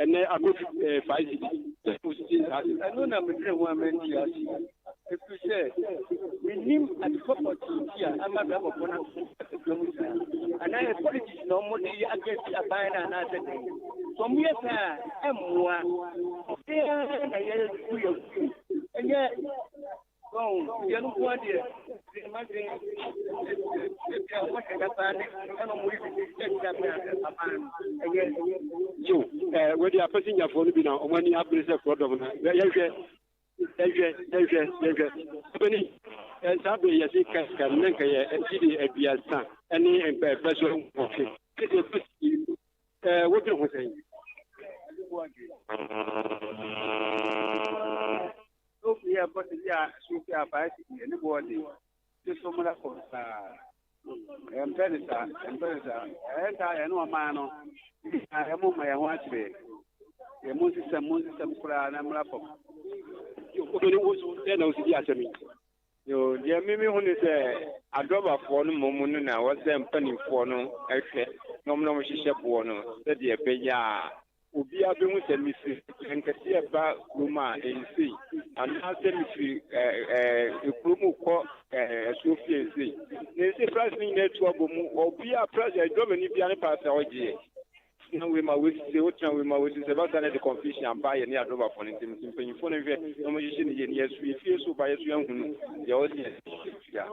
Ɛnnɛ akofi 5 cedis sɛ wosisi nsaase. Ɛno na medwene ho a mente ase, ɛfiri sɛ mennim ade pɔpɔtee nti a ama driverfoɔ no ato dwa mu saa. Anaa ɛyɛ politics na wɔde yɛ against aban no anaasɛ dɛn? Sɛ wɔyɛ saa a, ɛmmoa. Yɛn ara na yɛgu yɛn ho ɛnyɛ Wɔn deɛ no nko ara deɛ, deɛ m'adwene ebia wɔn ahyɛ da paa ne ɛna wɔn yɛ biribi ɛtia aban no ɛyɛ. Yo, ɛɛ wɔde apasinyafoɔ no bi na wɔn ani abere sɛ korɔdɔm no yɛhwɛ yɛhwɛ yɛhwɛ yɛhwɛ ɔbɛni ɛɛ saa bere yɛsi kɛkɛ ne nkɛyɛ ɛsi de 30 ɛne mpɛpɛ so 8 sisi ɛkɔ ɛɛ wodwene ho sɛn. Soap yi a ɛbɔ sisi a soap yi a 5 cedi ɛne boɔ den ne so mmra fam saa yɛmpɛ ne saa yɛmpɛ ne saa ɛyɛ saa yɛne ɔman no yɛ mo ma yɛn ho akyerɛ yɛ mo nsesɛm mo nsesɛm koraa na mmra fam. Obìnrin wo so dɛn na wosi di asɛm yi? Yo, deɛ mimi hu ne sɛ adrɔbafoɔ no mmom no na wɔsɛ mpanimfoɔ no hwɛ na wɔn na wɔhyehyɛ boɔ no sɛdeɛ ɛbɛyɛ a obiara bɛhu sɛ mefiri nkɛseɛ ba kurom a ɛyɛ sei anaasɛ mefiri kurom kɔ asuo fie sei. Na ɛsɛ price no nyinaa atu abɔ mu. Obiara price drɔbani biara ne price a ɔgyeɛ. Tena wei ma wei sise, wotena wei ma wei sise, ɛba saa na ɛde confusion aba yɛne adrɔbafoɔ no ntam. Nti mpanyinfoɔ no nhwɛ na wɔhyehyɛ no yie na yɛso yɛfie so ba yɛso yɛahunu deɛ ɔsɛ yɛtua.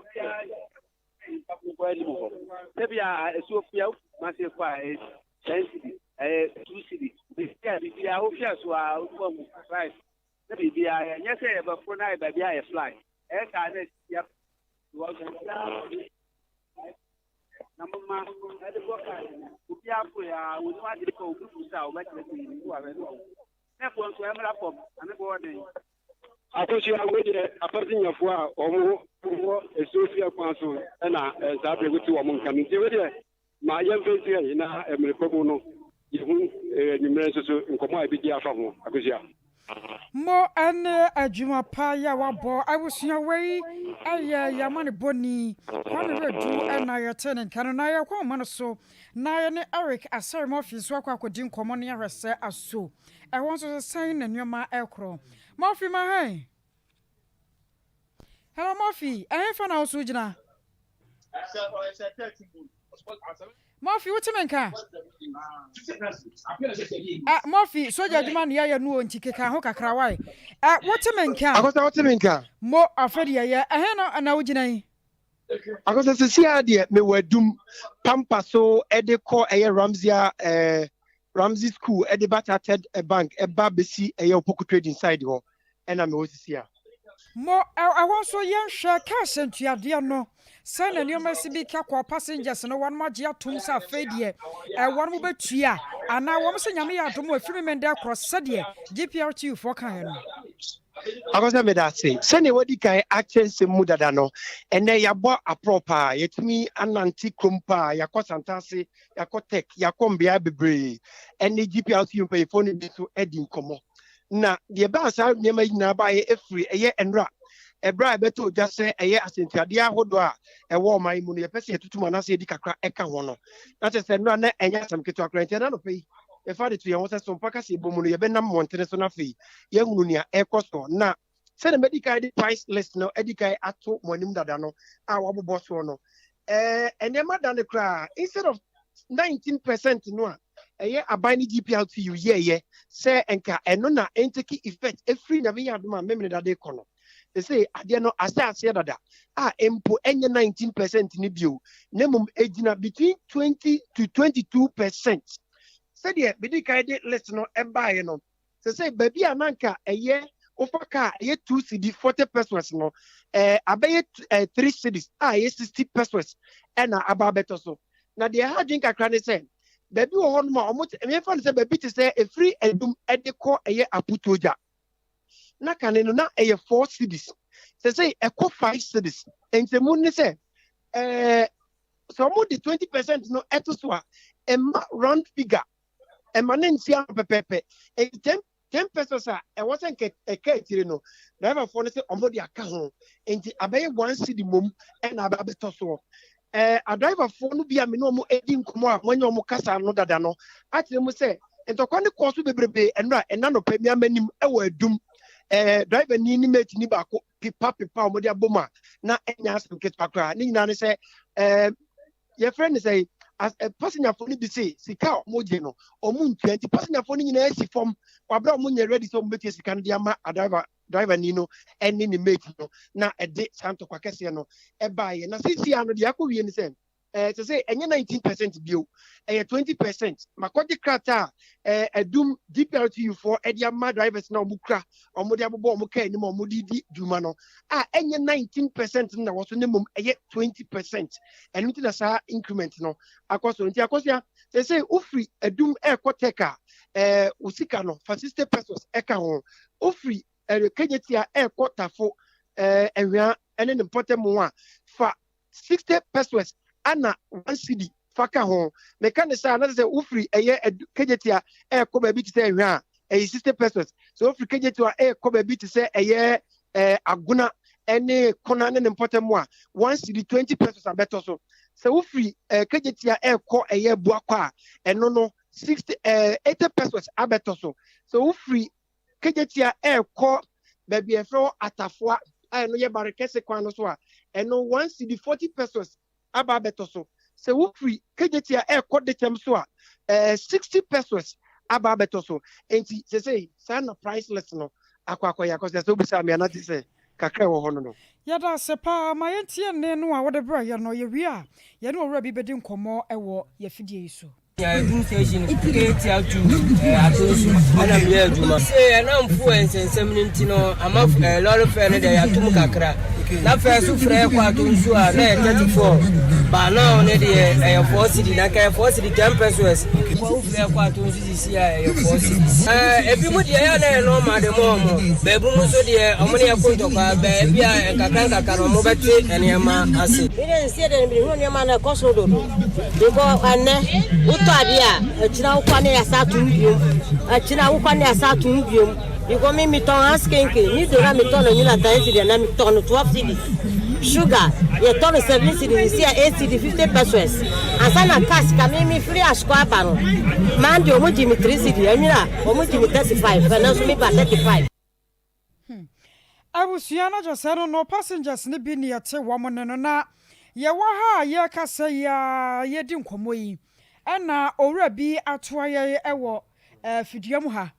Nkɔ anim hɔ. Sɛ bi a asuo fia Kumasi kɔ a ɛyɛ 10 cedi, ɛyɛ 2 cedi. Biribi a biribi a wofia so a wotu ahu price. Sɛ biribi a ɛnyɛ sɛ yɛbɛforo na ayɛ baabi a yɛ fly. Ɛyɛ saa na ɛsi ya because biribiara na moma ɛde bɔ kaa no obi aforo ya wɔnim ade kɔ obi bu sa a wɔbɛkyerɛ sɛ yɛnim wɔ ahwɛ no na ɛfoɔ nso ɛmmra fam na ne bɔɔ den. Akosua, wei deɛ apasinyafoɔ a wɔn wɔ asuo fie kwan so na saa berɛ wote wɔn nka no nti wei deɛ ma yɛmfa nsi ha yi na mmere pa mu no yɛhu anwummerɛ nso so nkɔmmɔ a yɛbɛdi afa ho. Akosua. Mo ne adwuma pa yi a wabɔ abusua wei yɛ yɛn amanebɔni Kwame Redu na yɛte ne nka no na yɛkɔ ahoma no so na yɛne Eric Asare Murphy nso akɔ akɔdi nkɔmmɔ ne ahwɛ sɛ aso ɛhɔ nso so sɛn na nneɛma ɛkorɔ. Murphy ma hɛn. Hello Murphy, ɛhefa na wo so gyina? Murphy, wote me nka? Eh, Murphy, sogya adwuma ne yɛyɛ no o nti keka ho kakra wae. Eh, wote me nka? Akosa, wote me nka? Mo, afɛ deɛ yɛ, ɛhe na na wogyina yi? Akosa, sisi a deɛ mewɔ adum pampa so ɛde kɔ ɛyɛ Ramsey eh, Ramsey School ɛde ba Chartered Bank ɛba bɛsi ɛyɛ Opoku Trading side hɔ ɛna mewɔ sisi a. Mo, ɛhɔ nso yɛnhwɛ cars ntuadeɛ no sɛn na nneɛma si bi ka kɔ passengers no wɔnom agye atom sɛ afei deɛ wɔnom bɛtua anaa wɔn sɛ Nyame yɛ adom a ɛfiri Memenda korɔ sɛdeɛ GPRTU foɔ kaeɛ no. Akɔsɛ meda ase. Sɛnea wadi kan akyɛ nsɛm mu dada no, ɛnɛ yɛabɔ aprɔ paa, yɛatumi anante kurom paa, yɛakɔ Santase, yɛakɔ Tech, yɛakɔ mbeae bebree, ɛne GPRTU mpanyinfoɔ no bi nso adi nkɔmmɔ. Na deɛ ɛbaa saa nneɛma yi nyinaa baeɛ ɛfiri ɛyɛ nnora, ɛberɛ a ɛbɛtɔ dwa sɛ ɛyɛ asɛntuadeɛ ahodoɔ a ɛwɔ ɔman yi mu no yɛpɛ sɛ yɛtoto mu anaasɛ yɛdi kakra ɛka ho no. Na kyerɛ sɛ nnora na ɛnyɛ asɛm ketewa koraa, nti ɛna anɔpa yi yɛfa de to yɛn ho sɛ sompa kaseɛbɔ mu no yɛbɛnam mmɔntene so na afei yɛahunu nea ɛrekɔ soɔ. Na sɛdeɛ madi kan de price list no adi kan ato mo anim dada no a wɔabobɔ soɔ no, ɛɛ nneɛma da no koraa instead of 19% no a ɛyɛ aban ne GPRTU yɛɛyɛ sɛ nka ɛno na ɛntake effect ɛfiri Nyame yɛ adom a memene dade kɔ no, sɛ adeɛ no asɛ aseɛ dada a mpo ɛnyɛ 19% no bio na mmom ɛgyina between 20 to 22%. Sɛdeɛ medi kan de list no ɛbaeɛ no, sɛ baabi a nanka ɛyɛ wofa kaa ɛyɛ 2 cedi 40 pesewas no, abɛyɛ 3 cedis a ɛyɛ 60 pesewas ɛna aba abɛtɔ so. Na deɛ ɛha adwene kakra ne sɛ baabi wɔ hɔnom a ɔmo yɛmfa no sɛ baabi te sɛ ɛfiri Adum ɛde kɔ ɛyɛ Aputuogya na kane no na ɛyɛ 4 cedis, sɛ ɛkɔ 5 cedis. Nkyɛmu ne sɛ sɛ ɔmo de 20% no ɛto so a, ɛma round figure ɛma ne nsia no pɛpɛɛpɛ. Ɛnti 10 pesewas a ɛwɔ sɛ nka ɛka akyire no, driverfoɔ no sɛ ɔmo de aka ho, nti abɛyɛ 1 cedi mom ɛna aba abɛtɔ soɔ. Adriverfoɔ no bi a me ne ɔmo edi nkɔmɔ a wɔnyɛ ɔmo kasa no dada no akyerɛ mu sɛ ntɔkwa ne kɔɔ so bebrebe ɛnora ɛna nɔpɛ mi amanim ɛwɔ Adum. Driver ni ne mate ni baako pepa pepa a wɔde abɔ mu a na ɛnya asɛm ketewa koraa. Ne nyinaa ne sɛ yɛfrɛ no sɛ passengerfoɔ no bi se sika a wɔn gye no wɔn ntua, nti passengerfoɔ no nyinaa si fam wabere a wɔn nyɛ ready sɛ wɔn bɛtua sika no de ama driver driver ni no ɛne ne mate no na ɛde saa ntɔkwa kɛseɛ no ɛbaeɛ. Na sisi ano deɛ akɔ wie ne sɛ sɛ ɛnyɛ 19% bio, ɛyɛ 20%. Makɔgye krataa a Adum GPRTU foɔ ɛde ama drivers na wɔn kura wɔn de abobɔ wɔn kaa anim a wɔn de di dwuma no a ɛnyɛ 19% na wɔ so, ne mmom ɛyɛ 20%. Ɛno ti na saa increment no akɔ so. Nti akɔsua sɛ wofiri Adum ɛɛkɔ Tech a, wo sika no fa 60 pesewas ɛka ho. Wofiri Kejetia ɛɛkɔ Tafo, Ɛhwea ɛne ne mpɔtam a, fa 60 pesewas ana 1 cedi fa ka ho. Meka ne saa na sɛ wofiri ɛyɛ Kejetia ɛɛkɔ baabi te sɛ Ɛhwea a, ɛyɛ 60 pesewas. Sɛ wofiri Kejetia ɛɛkɔ baabi te sɛ ɛyɛ Agona ɛne Kona ne ne mpɔtam a, 1 cedi 20 pesewas abɛtɔ so. Sɛ wofiri Kejetia ɛɛkɔ ɛyɛ Buakɔ a, ɛno no 60 80 pesewas abɛtɔ so. Sɛ wofiri Kejetia ɛɛkɔ baabi a yɛfrɛ hɔ Atafoa a ɛno yɛ bare kɛse kwan no so a, ɛno 1 cedi 40 pesewas aba abɛtɔ so. Sɛ wofiri Kejetia ɛɛkɔ Dekyɛm so a, 60 pesewas aba abɛtɔ so. Nti sɛsɛ saa na price list no akɔ akɔyɛ. Akɔsɛ sɛ wobisa me anate sɛ Kakra a ɛwɔ hɔ no no. Yɛda ase paa. Ma yɛntie nne no a wode brɛɛ yɛn no. Yɛwie a, yɛne owura bi bɛdi nkɔmmɔ wɔ yɛn afidie yi so. Adum station Ketia to Atonsu ɛna meyɛ adwuma. Se ɛnam fuel nsɛnsɛm no nti no ama lɔre fɛ no deɛ yɛatom kakra. Na fɛ so frɛ kɔ Atonsu a na yɛ 34 ba now ne deɛ ɛyɛ 4 cedi na nka yɛ 4 cedi 10 pesos. Kɔ wo frɛ kɔ Atonsu sisi a ɛyɛ 4 cedis. Ebi mu deɛ ɛyɛ na ɛyɛ normal de ma ɔmo. Baabi mu nso deɛ ɔmo ne yɛko ntɔkwa baabi a nkakra nkakra no ɔmo bɛte nneɛma ase. Mede nseɛ deɛ mede hu nneɛma no ɛkɔ soro dodo. Because ɛnnɛ wotɔ adeɛ a akyina wokɔ ne yɛasa atom biom akyina wokɔ ne yɛasa atom biom because me metɔn house kenke ne do na metɔ no nyina 10 cedi na metɔ no 12 cedis sugar yɛtɔ no 7 cedis si a 8 cedi 50 pesos ansa na cash ka me mefiri asukɔ aba no mande ɔmo gye me 3 cedi anwira ɔmo gye me 35 ɛno nso meba 35. Abusua no kyesɛ no no passengers no bi ne yɛte wɔn nne no na yɛwɔ ha a yɛrekasa yi ara yɛredi nkɔmmɔ yi ɛna owura bi atoa yɛn wɔ fidua mu ha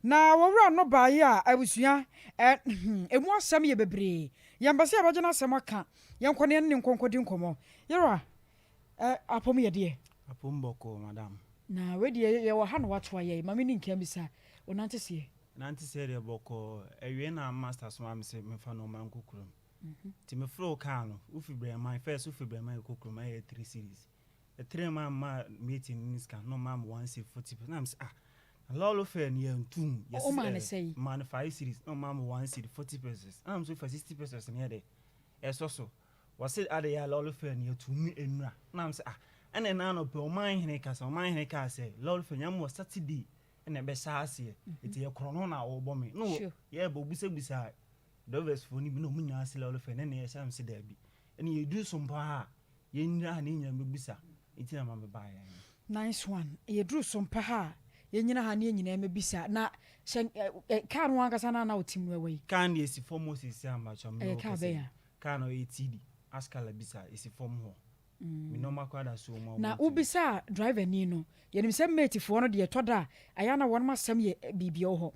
na owura no baeɛ a abusua hmm ɛmu asɛm yɛ bebree yɛmpɛ sɛ yɛbɛgye n'asɛm aka yɛnkɔ na yɛne ne nkɔ nkɔdi nkɔmmɔ yɛwura apom yɛ deɛ. Apom bɔkɔɔ madam. Na wei deɛ yɛwɔ ha na watoa yɛn ma me ni nka mmisa wo nante seɛ. Nante sɛ deɛ bɔkɔɔ. Awiei na master somaa me sɛ memfa nnoɔma nkɔ kurom. Nti meforoo kaa no, wofi Brɛman, first wofi Brɛman rekɔ kurom ɛyɛ three cedis. Ɛtrɛɛ mu a memaa mate no ne sika no na ɔmaa me one cedi forty pesewas. Na mese ah, na lɔɔre fare no yɛnto mu. Yɛse Womaa no sɛn? Memaa no five cedis na ɔmaa me one cedi forty pesewas. Ɛna mese fa sixty pesewas no yɛ dɛ? Ɛsɔ so. Wɔse adɛn a lɔɔre fare no yɛto mu nnura. Na mese ah, ɛna ɛnnɛ anɔpa yi ɔmanhene kasa, ɔmanhene kaa sɛ lɔɔre fare no yɛama wɔ Saturday na ɛbɛhyɛ aseɛ nti yɛ korɔ no na ɔrebɔ me na yɛbɔ obusabusa drivers foɔ no bi na ɔmo nyinaa se lɔre fɛ ne na yɛhyɛ me se daabi ɛne yɛdu so mpo a yɛnyina ha na yɛnyina mɛbusa nti na ma me baeɛ. Nice one yɛduru so mpa ha a yɛnyina ha na yɛn nyinaa mɛbisa na hyɛ kaa no ankasa na na wotim no ɛwɔ yi. Kaa no deɛ ɛsi fam hɔ seesei a mpakyɛw me ne Ɛyɛ wo kaa kasa bɛn yi a? kaa no ɛyɛ TD ash colour bi saa ɛsi fam hɔ. Me nneɛma koraa da so wɔ mu a Na wɔntumi. wobisaa driver ni no, yɛnim sɛ mate foɔ no deɛ ɛtɔ da a ɛyɛ a na wɔnom asɛm yɛ biribi wɔ hɔ.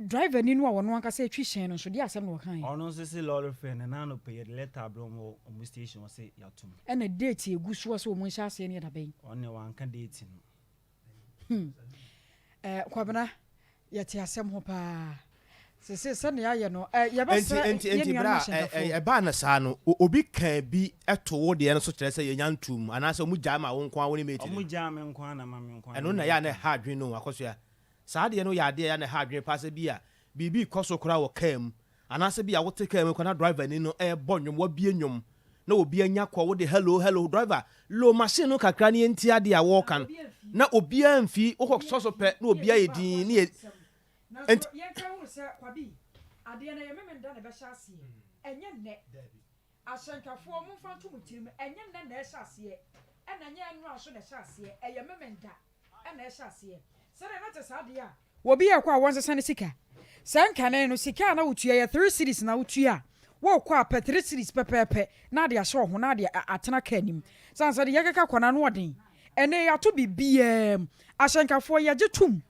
Driver ni no a ɔno ankasa ɛtwi hyɛn no nso deɛ asɛm na ɔkaeɛ? Ɔno nso se lɔre fare no na anɔpa yi yɛde letter abrɛ wɔn wɔ wɔn station hɔ se yɛatom. Ɛna date a ɛgu soɔ sɛ wɔn nhyɛ aseɛ no yɛ da bɛn? Ɔno deɛ wanka date no. Hmm. Eh, Kwabena, yɛte asɛm ho paa. Sese sɛnea ayɛ no, eh, yɛbɛsrɛ Enti, yɛn enti nuanom berɛ a ahyɛnkafoɔ. ɛbaa no saa no, obi kaa bi to wo deɛ no so kyerɛ sɛ yɛnya ntoom, anaasɛ wɔn gyae ma wo nko ara wo ne mate no? Wɔn gyaa me nko ara na ma me nko ara Ɛno na meyɛ ɛyɛ a na adwuma. ɛha adwene no o, Akosua. Saa adeɛ no yɛ adeɛ a ɛyɛ a na ɛha adwene paa sɛ bi a biribi rekɔ so koraa wɔ kaa mu, Anaasɛ bi a wote kaa mu kɔ na driver ni no rebɔ nnwom, wabue nnwom na obi anya kɔ, wode hello hello driver low machine no kakra na yɛntie adeɛ a wɔreka no na obiara mfi, wokɔ sɔ so pɛ na obi ayɛ dinn ne yɛ Nanso nti. yɛnka nhunu sɛ Kwabi, adeɛ no ɛyɛ Memenda na ɛbɛhyɛ aseɛ, ɛnyɛ nnɛ. Ahyɛnkafoɔ momfa nto mo tirim, ɛnyɛ nnɛ na ɛhyɛ aseɛ, ɛna ɛnyɛ ɛnnora nso na ɛhyɛ aseɛ, ɛyɛ Memenda. na ɛhyɛ aseɛ. Sɛdeɛ na te saa deɛ a. Obi rekɔ a wɔnsesa ne sika. Sɛ nkane no sika a na wotua yɛ three cedis na wotua a, worekɔ a pɛ three cedis pɛpɛɛpɛ na ade ahyɛ wo ho na ade atena kaa no mu. Sane sɛ deɛ yɛkeka kɔ no ano ɔden. Ɛnnɛ yɛato biribiara mu. Ahyɛnkafoɔ yɛgye tom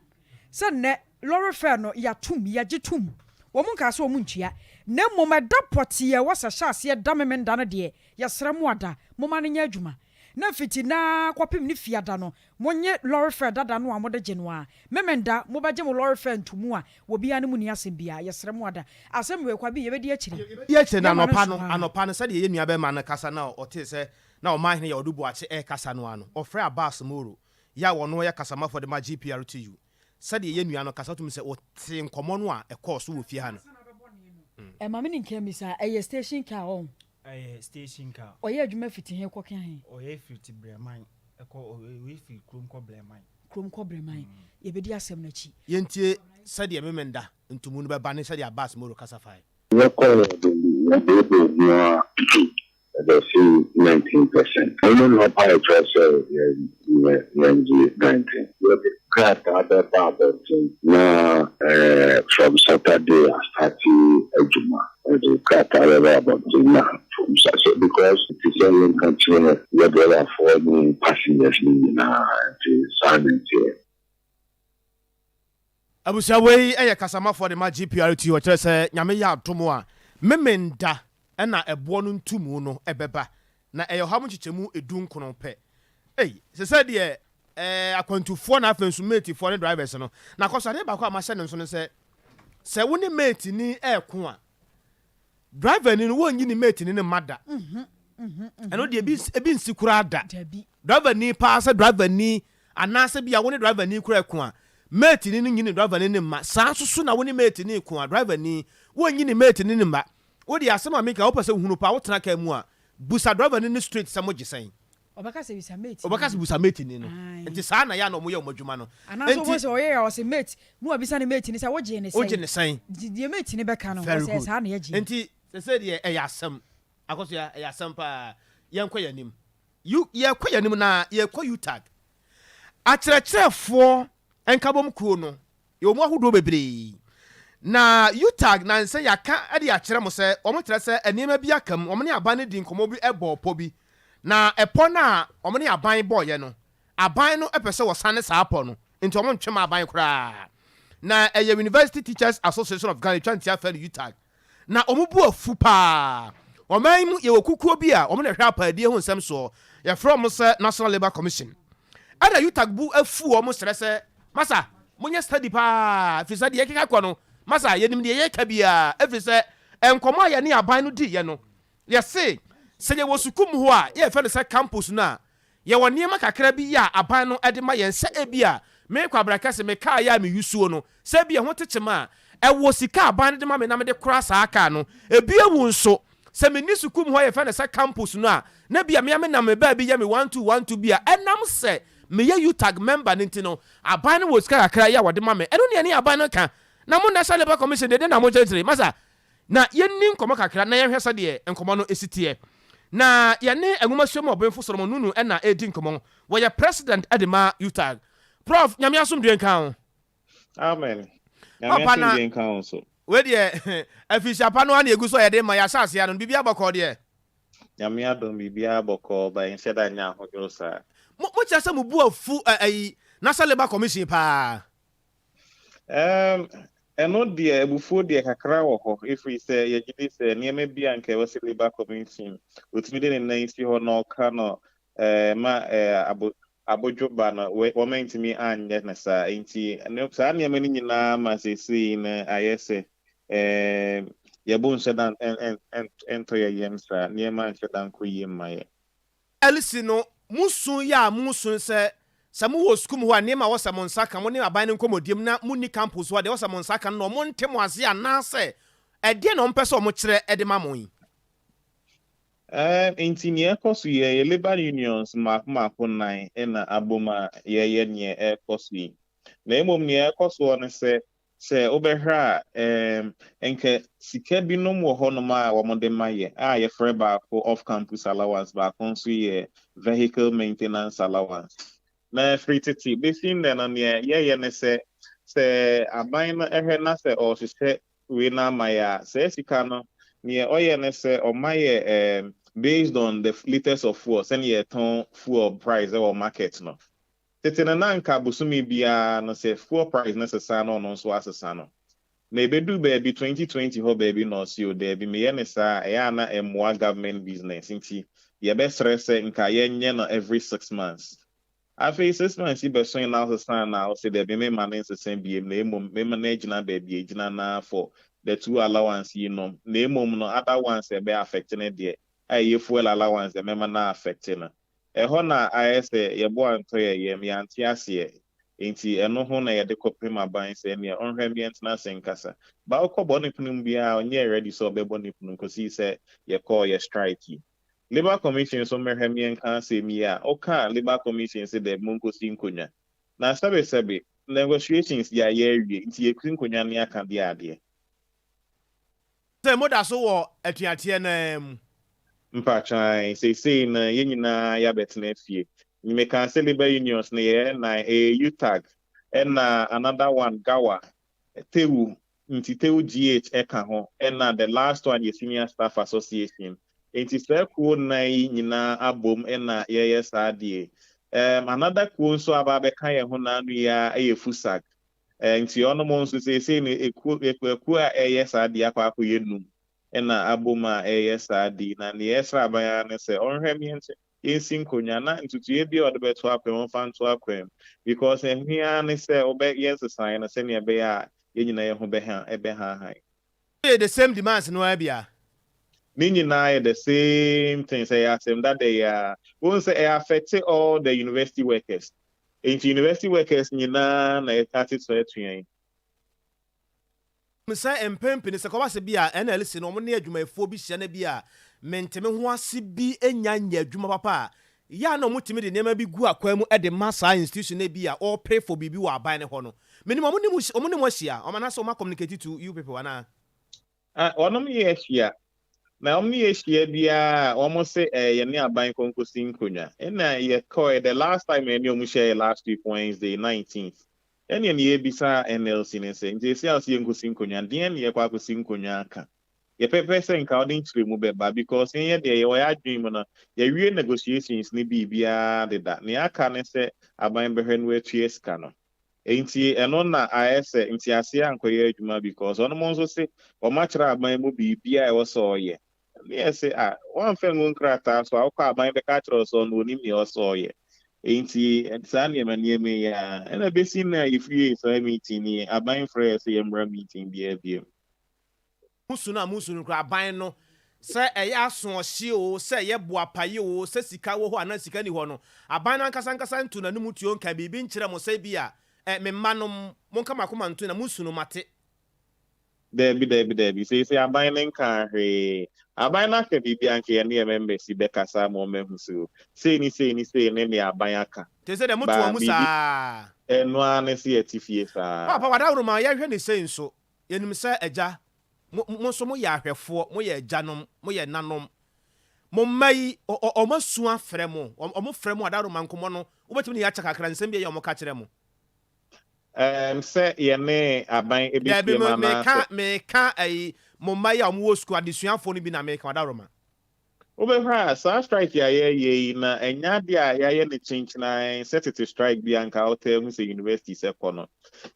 sɛ nnɛ lorry fare no yɛatom, yɛgye tom. Wɔn nkaa sɛ wɔn ntua. Na mmom ɛda pɔtee a ɛwɔ sɛ ɛhyɛ aseɛ da Memenda no deɛ yɛsrɛ mo ada, momma no nyɛ adwuma. Na fiti nnɛ ara kɔpem ne fiada no, monnye lɔre fare dada no a mode gye no ara. Memenda, mobɛgye mo lɔre fare ntomu a obiara ne mo nni asɛm biara. Yɛsrɛ mo ada. Asɛm wei, Kwabi, yɛbɛdi akyire. Yɛbɛdi akyire no Yɛmma no anɔpa nso no, ara. anɔpa no, sɛdeɛ yɛn nuabarima no kasa na ɔtee sɛ na Ɔmanhene Yaw Adu Boakye rekasa no ara no, ɔfrɛɛ Abbas Moro, yɛ a ɔno yɛ kasamafoɔ de ma GPRTU. Sɛdeɛ yɛn nua no kasa, wotumi sɛ ɔtee nkɔmmɔ no a ɛkɔɔ so wɔ fie ha no. Ɛma me ne nka mmisa, ɛyɛ station car ɔho? Ɛyɛ station car. Ɔyɛ adwuma fiti he kɔ he? Ɔyɛ firi Brɛman kɔ, ɔyɛ firi kurom kɔ Brɛman. Kurom kɔ Brɛman. Yɛbɛdi asɛm no akyi. Yɛntie sɛdeɛ Memenda ntomu no bɛba ne sɛdeɛ Abbas Moro kasa fae. Yɛkɔeɛ no, yɛbooboo mu ara ɛbɛsii 19 percent. Ɛno na ɔpae kyerɛ sɛ yɛngye 19. Yɛde krataa bɛba abɔnten na from Saturday astate adwuma. Yɛde krataa bɛba abɔnten na from Saturday because te sɛ yɛnka kyerɛ yɛ driverfoɔ ne passengers no nyinaa nti saa na ɛteɛ. Abusua wei yɛ kasamafoɔ de ma GPRT ɔkyerɛ sɛ Nyame yɛ adom a Memenda na ɛboɔ no ntomu no bɛba, na ɛyɛ ɔha mu nkyekyɛmu du nkono pɛ. Ei, sesɛ deɛ ɛɛ akwantufoɔ na afei nso matefoɔ ne drivers no. Na kɔ so, adeɛ baako a mahyɛ no nso ne sɛ, sɛ wo ne mateni reko a, driver ni no wɔnyi ne mate ni no mma da. Ɛno deɛ ebi ebi nsi koraa da. Driver ni paa sɛ driver ni anaasɛ bi a wo ne driver ni koraa ko a, mate ni no nyi ne driver ni no mma. Saa nso so na wo ne mate ni ko a, driver ni wɔnyi ne mate ni no mma. Wo deɛ asɛm a meka wopɛ sɛ wohunu paa wotena car mu a, busa driver ni no straight sɛ mogye sɛn. Ɔbɛka sɛ bisa mate ni no. Ɔbɛka sɛ bisa mate ni no. Nti saa na yɛ a na wɔyɛ wɔn adwuma no. Anaasɛ wobɛhu sɛ ɔyɛ a ɔse mate, na wabisa ne mate ni sɛ wogyee ne sɛn? Wogye ne sɛn? Nti deɛ mate ni bɛka no, Very ɔsɛ good. saa na yɛgye. Nti sesei deɛ ɛyɛ asɛm. Akosua, ɛyɛ asɛm paa. Yɛnkɔ yɛn anim. U, yɛkɔ yɛn anim na yɛkɔ UTAG. Akyerɛkyerɛfoɔ nkabom kuo no, Yɛwɔ mu ahodoɔ bebree. Na UTAG nansa yi aka de akyerɛ mo sɛ wɔn kyerɛ sɛ nneɛma bi aka mu, wɔn ne aban no dii nkɔmmɔ bi bɔɔ pɔ bi. Na ɛpɔ no a wɔn ne aban bɔeɛ no, aban no pɛ sɛ wɔsane saa pɔ no, nti wɔn ntwe ma aban koraa. Na ɛyɛ University Teachers Association of Ghana, yɛtwa ntia frɛ no UTAG. Na wɔn bo afu paa. Ɔman yi mu yɛwɔ kukuo bi a wɔn na ɛhwɛ apaadie ho nsɛm soɔ, yɛfrɛ wɔn sɛ National Labour Commission. Ɛna UTAG bo afu wɔn srɛ sɛ, masa monyɛ study paa, ɛfiri sɛ deɛ ɛkeka kɔ no, masa yɛnim deɛ yɛreka biara, ɛfiri sɛ nkɔmmɔ a yɛne aban no diiɛ no, yɛse sɛ yɛwɔ sukuu mu hɔ a yɛfrɛ no sɛ campus no a, Yɛwɔ nneɛma kakra bi yɛ a aban no de ma yɛn sɛ ebia merekɔ Abrakɛse me kaa yɛ a meyusuo no, sɛ ebia ɛho tekyem a, ɛwɔ sika a aban no de ma me na mede kora saa kaa no. Ebi awu nso, sɛ menni sukuu mu hɔ a yɛfrɛ no sɛ campus no a, na ebia me ara menam me baabi yɛ me one two one two bi a, ɛnam sɛ meyɛ UTAG member no nti no, aban no wɔ sika kakra yi a wɔde ma me. Ɛno ne yɛne aban no ka. Na mo National Labour Commission deɛ, dɛn na mokyerɛkyerɛ yi? Masa, Na yɛnni nkɔmmɔ kakra na yɛnhwɛ sɛdeɛ nkɔmmɔ no si teɛ. Na yɛne nwomasua mu ɔbenfo Solomon Nunu na ɛredi nkɔmmɔ. Wɔyɛ President de ma UTAG. Prof. Nyame asomdwoeɛ nka wo. Amen. Nyame Papa na asomdwoeɛ nka wo nso. Wei deɛ afihyia pa no ara na yɛgu so a yɛde rema, yɛahyɛ aseɛ ano no, biribiara bɔkɔɔ deɛ? Nyame adom biribiara bɔkɔɔ but yɛnhyɛ da nyɛ ahodwoɔ saa. Mo mokyerɛ sɛ mo bo afu ayi National Labour Commission paa. Um, ɛno deɛ abufuo deɛ kakra wɔ hɔ ɛfiri sɛ yɛgye di sɛ nneɛma bi a nka ɛwɔ sɛ Labour Commission ɔtumi de ne nan si hɔ na ɔka no eh, ma eh, abo, abodwo ba no wɔantumi anyɛ no saa nti saa nneɛma no nyinaa ma seesei no ayɛ sɛ eh, yɛbo nhyɛ da ntɔ yɛ yam saa nneɛma nhyɛ da nkɔ yie mma yɛ. LC no, mo su yɛ a mo su ne sɛ, sɛ mo wɔ sukuu mu hɔ a nneɛma a ɛwɔ sɛ mo nsa ka, mo ne aban no nkɔmmɔdie mu na mo nni campus hɔ a deɛ ɛwɔ sɛ mo nsa ka no na wɔn nte mo ase anaasɛ ɛdeɛn na wɔn pɛ sɛ wɔn kyerɛ de ma mo yi? Ɛɛ, nti nea ɛkɔ so yi, ɛyɛ labour unions mmaako mmaako nnan na abom a yɛreyɛ nea ɛrekɔ so yi. Na mmom nea ɛrekɔ soɔ ne sɛ, Sɛ wobɛhwɛ a, ɛɛm, nka sika binom wɔ hɔnom a wɔde ma yɛ a yɛfrɛ baako off-campus allowance, baako nso yɛ vehicle maintenance allowance. Na firi tete bɛsi nnɛ no, nea yɛyɛ ne sɛ, sɛ aban no hwɛ na sɛ ɔrehyehyɛ wei no ama yɛ a, saa sika no, nea ɔyɛ ne sɛ ɔma yɛ ɛɛm, based on the litres of fuel, sɛnea yɛtɔn fuel price wɔ market no. Tete no na anka bosome biara no sɛ fuel price no sesa na ɔno nso asesa no. Na ɛbɛduru baabi 2020 hɔ baabi na ɔse o daabi meyɛ no saa a ɛyɛ a na ɛmmoa government business nti yɛbɛsrɛ sɛ nka yɛnyɛ no every six months. Afei six months yi bɛsoe na ɔsesa na ɔse daabi memma no nsesa biem na mmom mema no agyina baabi a ɛgyina no ara for the two allowance yi nom na mmom no other ones a ɛbɛ affect no deɛ a ɛyɛ fuel allowance deɛ mɛma no a affect no. Ɛhɔ na ayɛ sɛ yɛn bo antɔ yɛn yam, yɛante aseɛ. Enti ɛno ho na yɛde kɔpem aban sɛ ɛneɛ ɔnhwɛ mmea ntena ase nkasa. Ba wokɔbɔ ne pono mu biara a, ɔnyɛɛ ready sɛ ɔbɛbɔ ne pono kɔsii sɛ yɛkɔɔ yɛ strike yi. Labour Commission nso mmɛhwɛ mmea nka asɛm yi a, woka a Labour Commission se daabi monkɔsi nkonnwa. Na sɛbesɛbe, negotiations yɛayɛ awie, nti yɛsi nkonnwa ne aka deɛ adeɛ. Sɛ moda so wɔ atuateɛ no ara mu. Mpakyɛw, seesei no yɛn nyinaa yɛabɛtena fie. Mekaa sɛ labour unions no yɛyɛ nnan, ɛyɛ UTAG, ɛna another one GAWA, TEWU, nti TEWU GH ɛka ho, ɛna the last one yɛ Senior Staff Association. Nti saa kuo nnan yi nyinaa abom na yɛyɛ saa adeɛ yi. Um, another kuo nso aba abɛka yɛn ho naano yi ara yɛ FUSAG. Eh, nti ɔnom nso seesei no ekuo, ekuo a ɛyɛ saa adeɛ akɔ akɔyɛ num. na abom a ɛreyɛ saa ade yi, na nea yɛsrɛ aban ara ne sɛ ɔnhwɛ ma yɛnsi nkonnwa na ntutuiɛ biara a ɔde bɛto akwan mu ɔmfa nto akwan mu because ɛho ara ne sɛ wobɛyɛ nsesaeɛ no sɛnea ɛbɛyɛ a yɛn nyinaa yɛn ho bɛhahan. Yɛ the same demands no ara bi a. Ne nyinaa yɛ the same thing, sɛ ɛyɛ asɛm dada yi ara. Wohu sɛ ɛ affect all the university workers. Nti university workers nyinaa na yɛate so atua yi. Sɛ mpɛn pii no sɛ kɔba sɛ bi a NLC no wɔn ne adwumayɛfoɔ bi hyia na bi a mente-me-ho-ase bi nnya nyɛ adwuma papa a, yɛ a na wɔtumi de nneɛma bi gu akwan mu de ma saa institution no bi a wɔrepere for biribi wɔ aban no hɔ no. Menim wɔn ne mo wɔn ne mo ahyia, wɔn anaasɛ wɔn a communicate to you people anaa? Ah, wɔnom ne yɛ ahyia. Na wɔn ne yɛ hyia biara a, wɔn se eh, yɛne aban kɔ nkosi nkonnwa. Ɛna yɛkɔɛ, the last time a yɛne wɔn hyiaeɛ last week Wednesday, 19th. Ɛneɛ nea yɛbisa NLC ne sɛ, nti ɛsi a wose yɛnkɔsi nkonnwa, deɛn na yɛkɔ akɔsi nkonnwa aka? Yɛpɛpɛ sɛ nka wode nkyerɛmu bɛba because yɛn yɛ deɛ yɛwɔ yɛn adwene mu no, yɛawie negotiations ne biribiara deda, nea aka ne sɛ aban bɛhwɛ na watua sika no. Enti ɛno na ayɛ sɛ nteaseɛ ankɔyɛ adwuma because wɔnom nso se wɔakyerɛ aban mu biribiara a ɛwɔ sɛ ɔyɛ. Ne yɛ se ah woamfa angu nkrataa so a wokɔ a aban bɛka akyerɛ wo sɛ ɔno onim nea ɔwɔ sɛ ɔyɛ. Enti saa nneɛma nneɛma yi ara ɛna bɛsi nnɛ a yɛfiee saa meeting yi aban mfrɛ yɛ sɛ yɛmmra meeting biara biom. Mo su no a mo su no koraa aban no sɛ ɛyɛ asoɔhye oo sɛ ɛyɛ boapaye oo sɛ sika wɔ hɔ anaa sika nni hɔ no aban no ankasa ankasa nto n'anom tuo nka biribi nkyerɛ mo sɛ ebia eh me mma nom monka mo akoma nto na mo su no mate. Daabi, daabi, daabi. Seesei aban no nkaa hwee. Aban no aka biribi a anka yɛne yɛn members yi bɛkasa ama wɔahu sɛ o, sei ne sei ne sei ne nea aban aka. Te sɛ deɛ moto Ba, wɔn mu biribi, saa. ɛno ara ne sɛ yɛte fie saa. Paapa, w'adaworo ma yɛnhwɛ no sei nso. Yɛnim sɛ agya, mo, mo nso moyɛ ahwɛfoɔ, moyɛ agyanom, moyɛ ɛnanom. Mo mma yi, ɔ, ɔ, wɔasu afrɛ mo, ɔ, wɔfrɛ mo adaworo ma nkɔmmɔ no, wobɛtumi ne yɛn akyɛ kakra, nsɛm bi a ɛyɛ a wɔka kyerɛ mo. Ɛɛm, sɛ yɛne aban Daabi, bɛhyiam me, meka, anaasɛ. meka ayi, mo mma yi a wɔwɔ sukuu, adesuafoɔ no bi na meka, Ɔdaworoma. Wobɛhwɛ a, saa strike yi a yɛreyɛ yi, na ɛnyɛ adeɛ a yɛayɛ no kyenkyenann sɛ tete strike bi a anka wotaa hu sɛ universities kɔ no.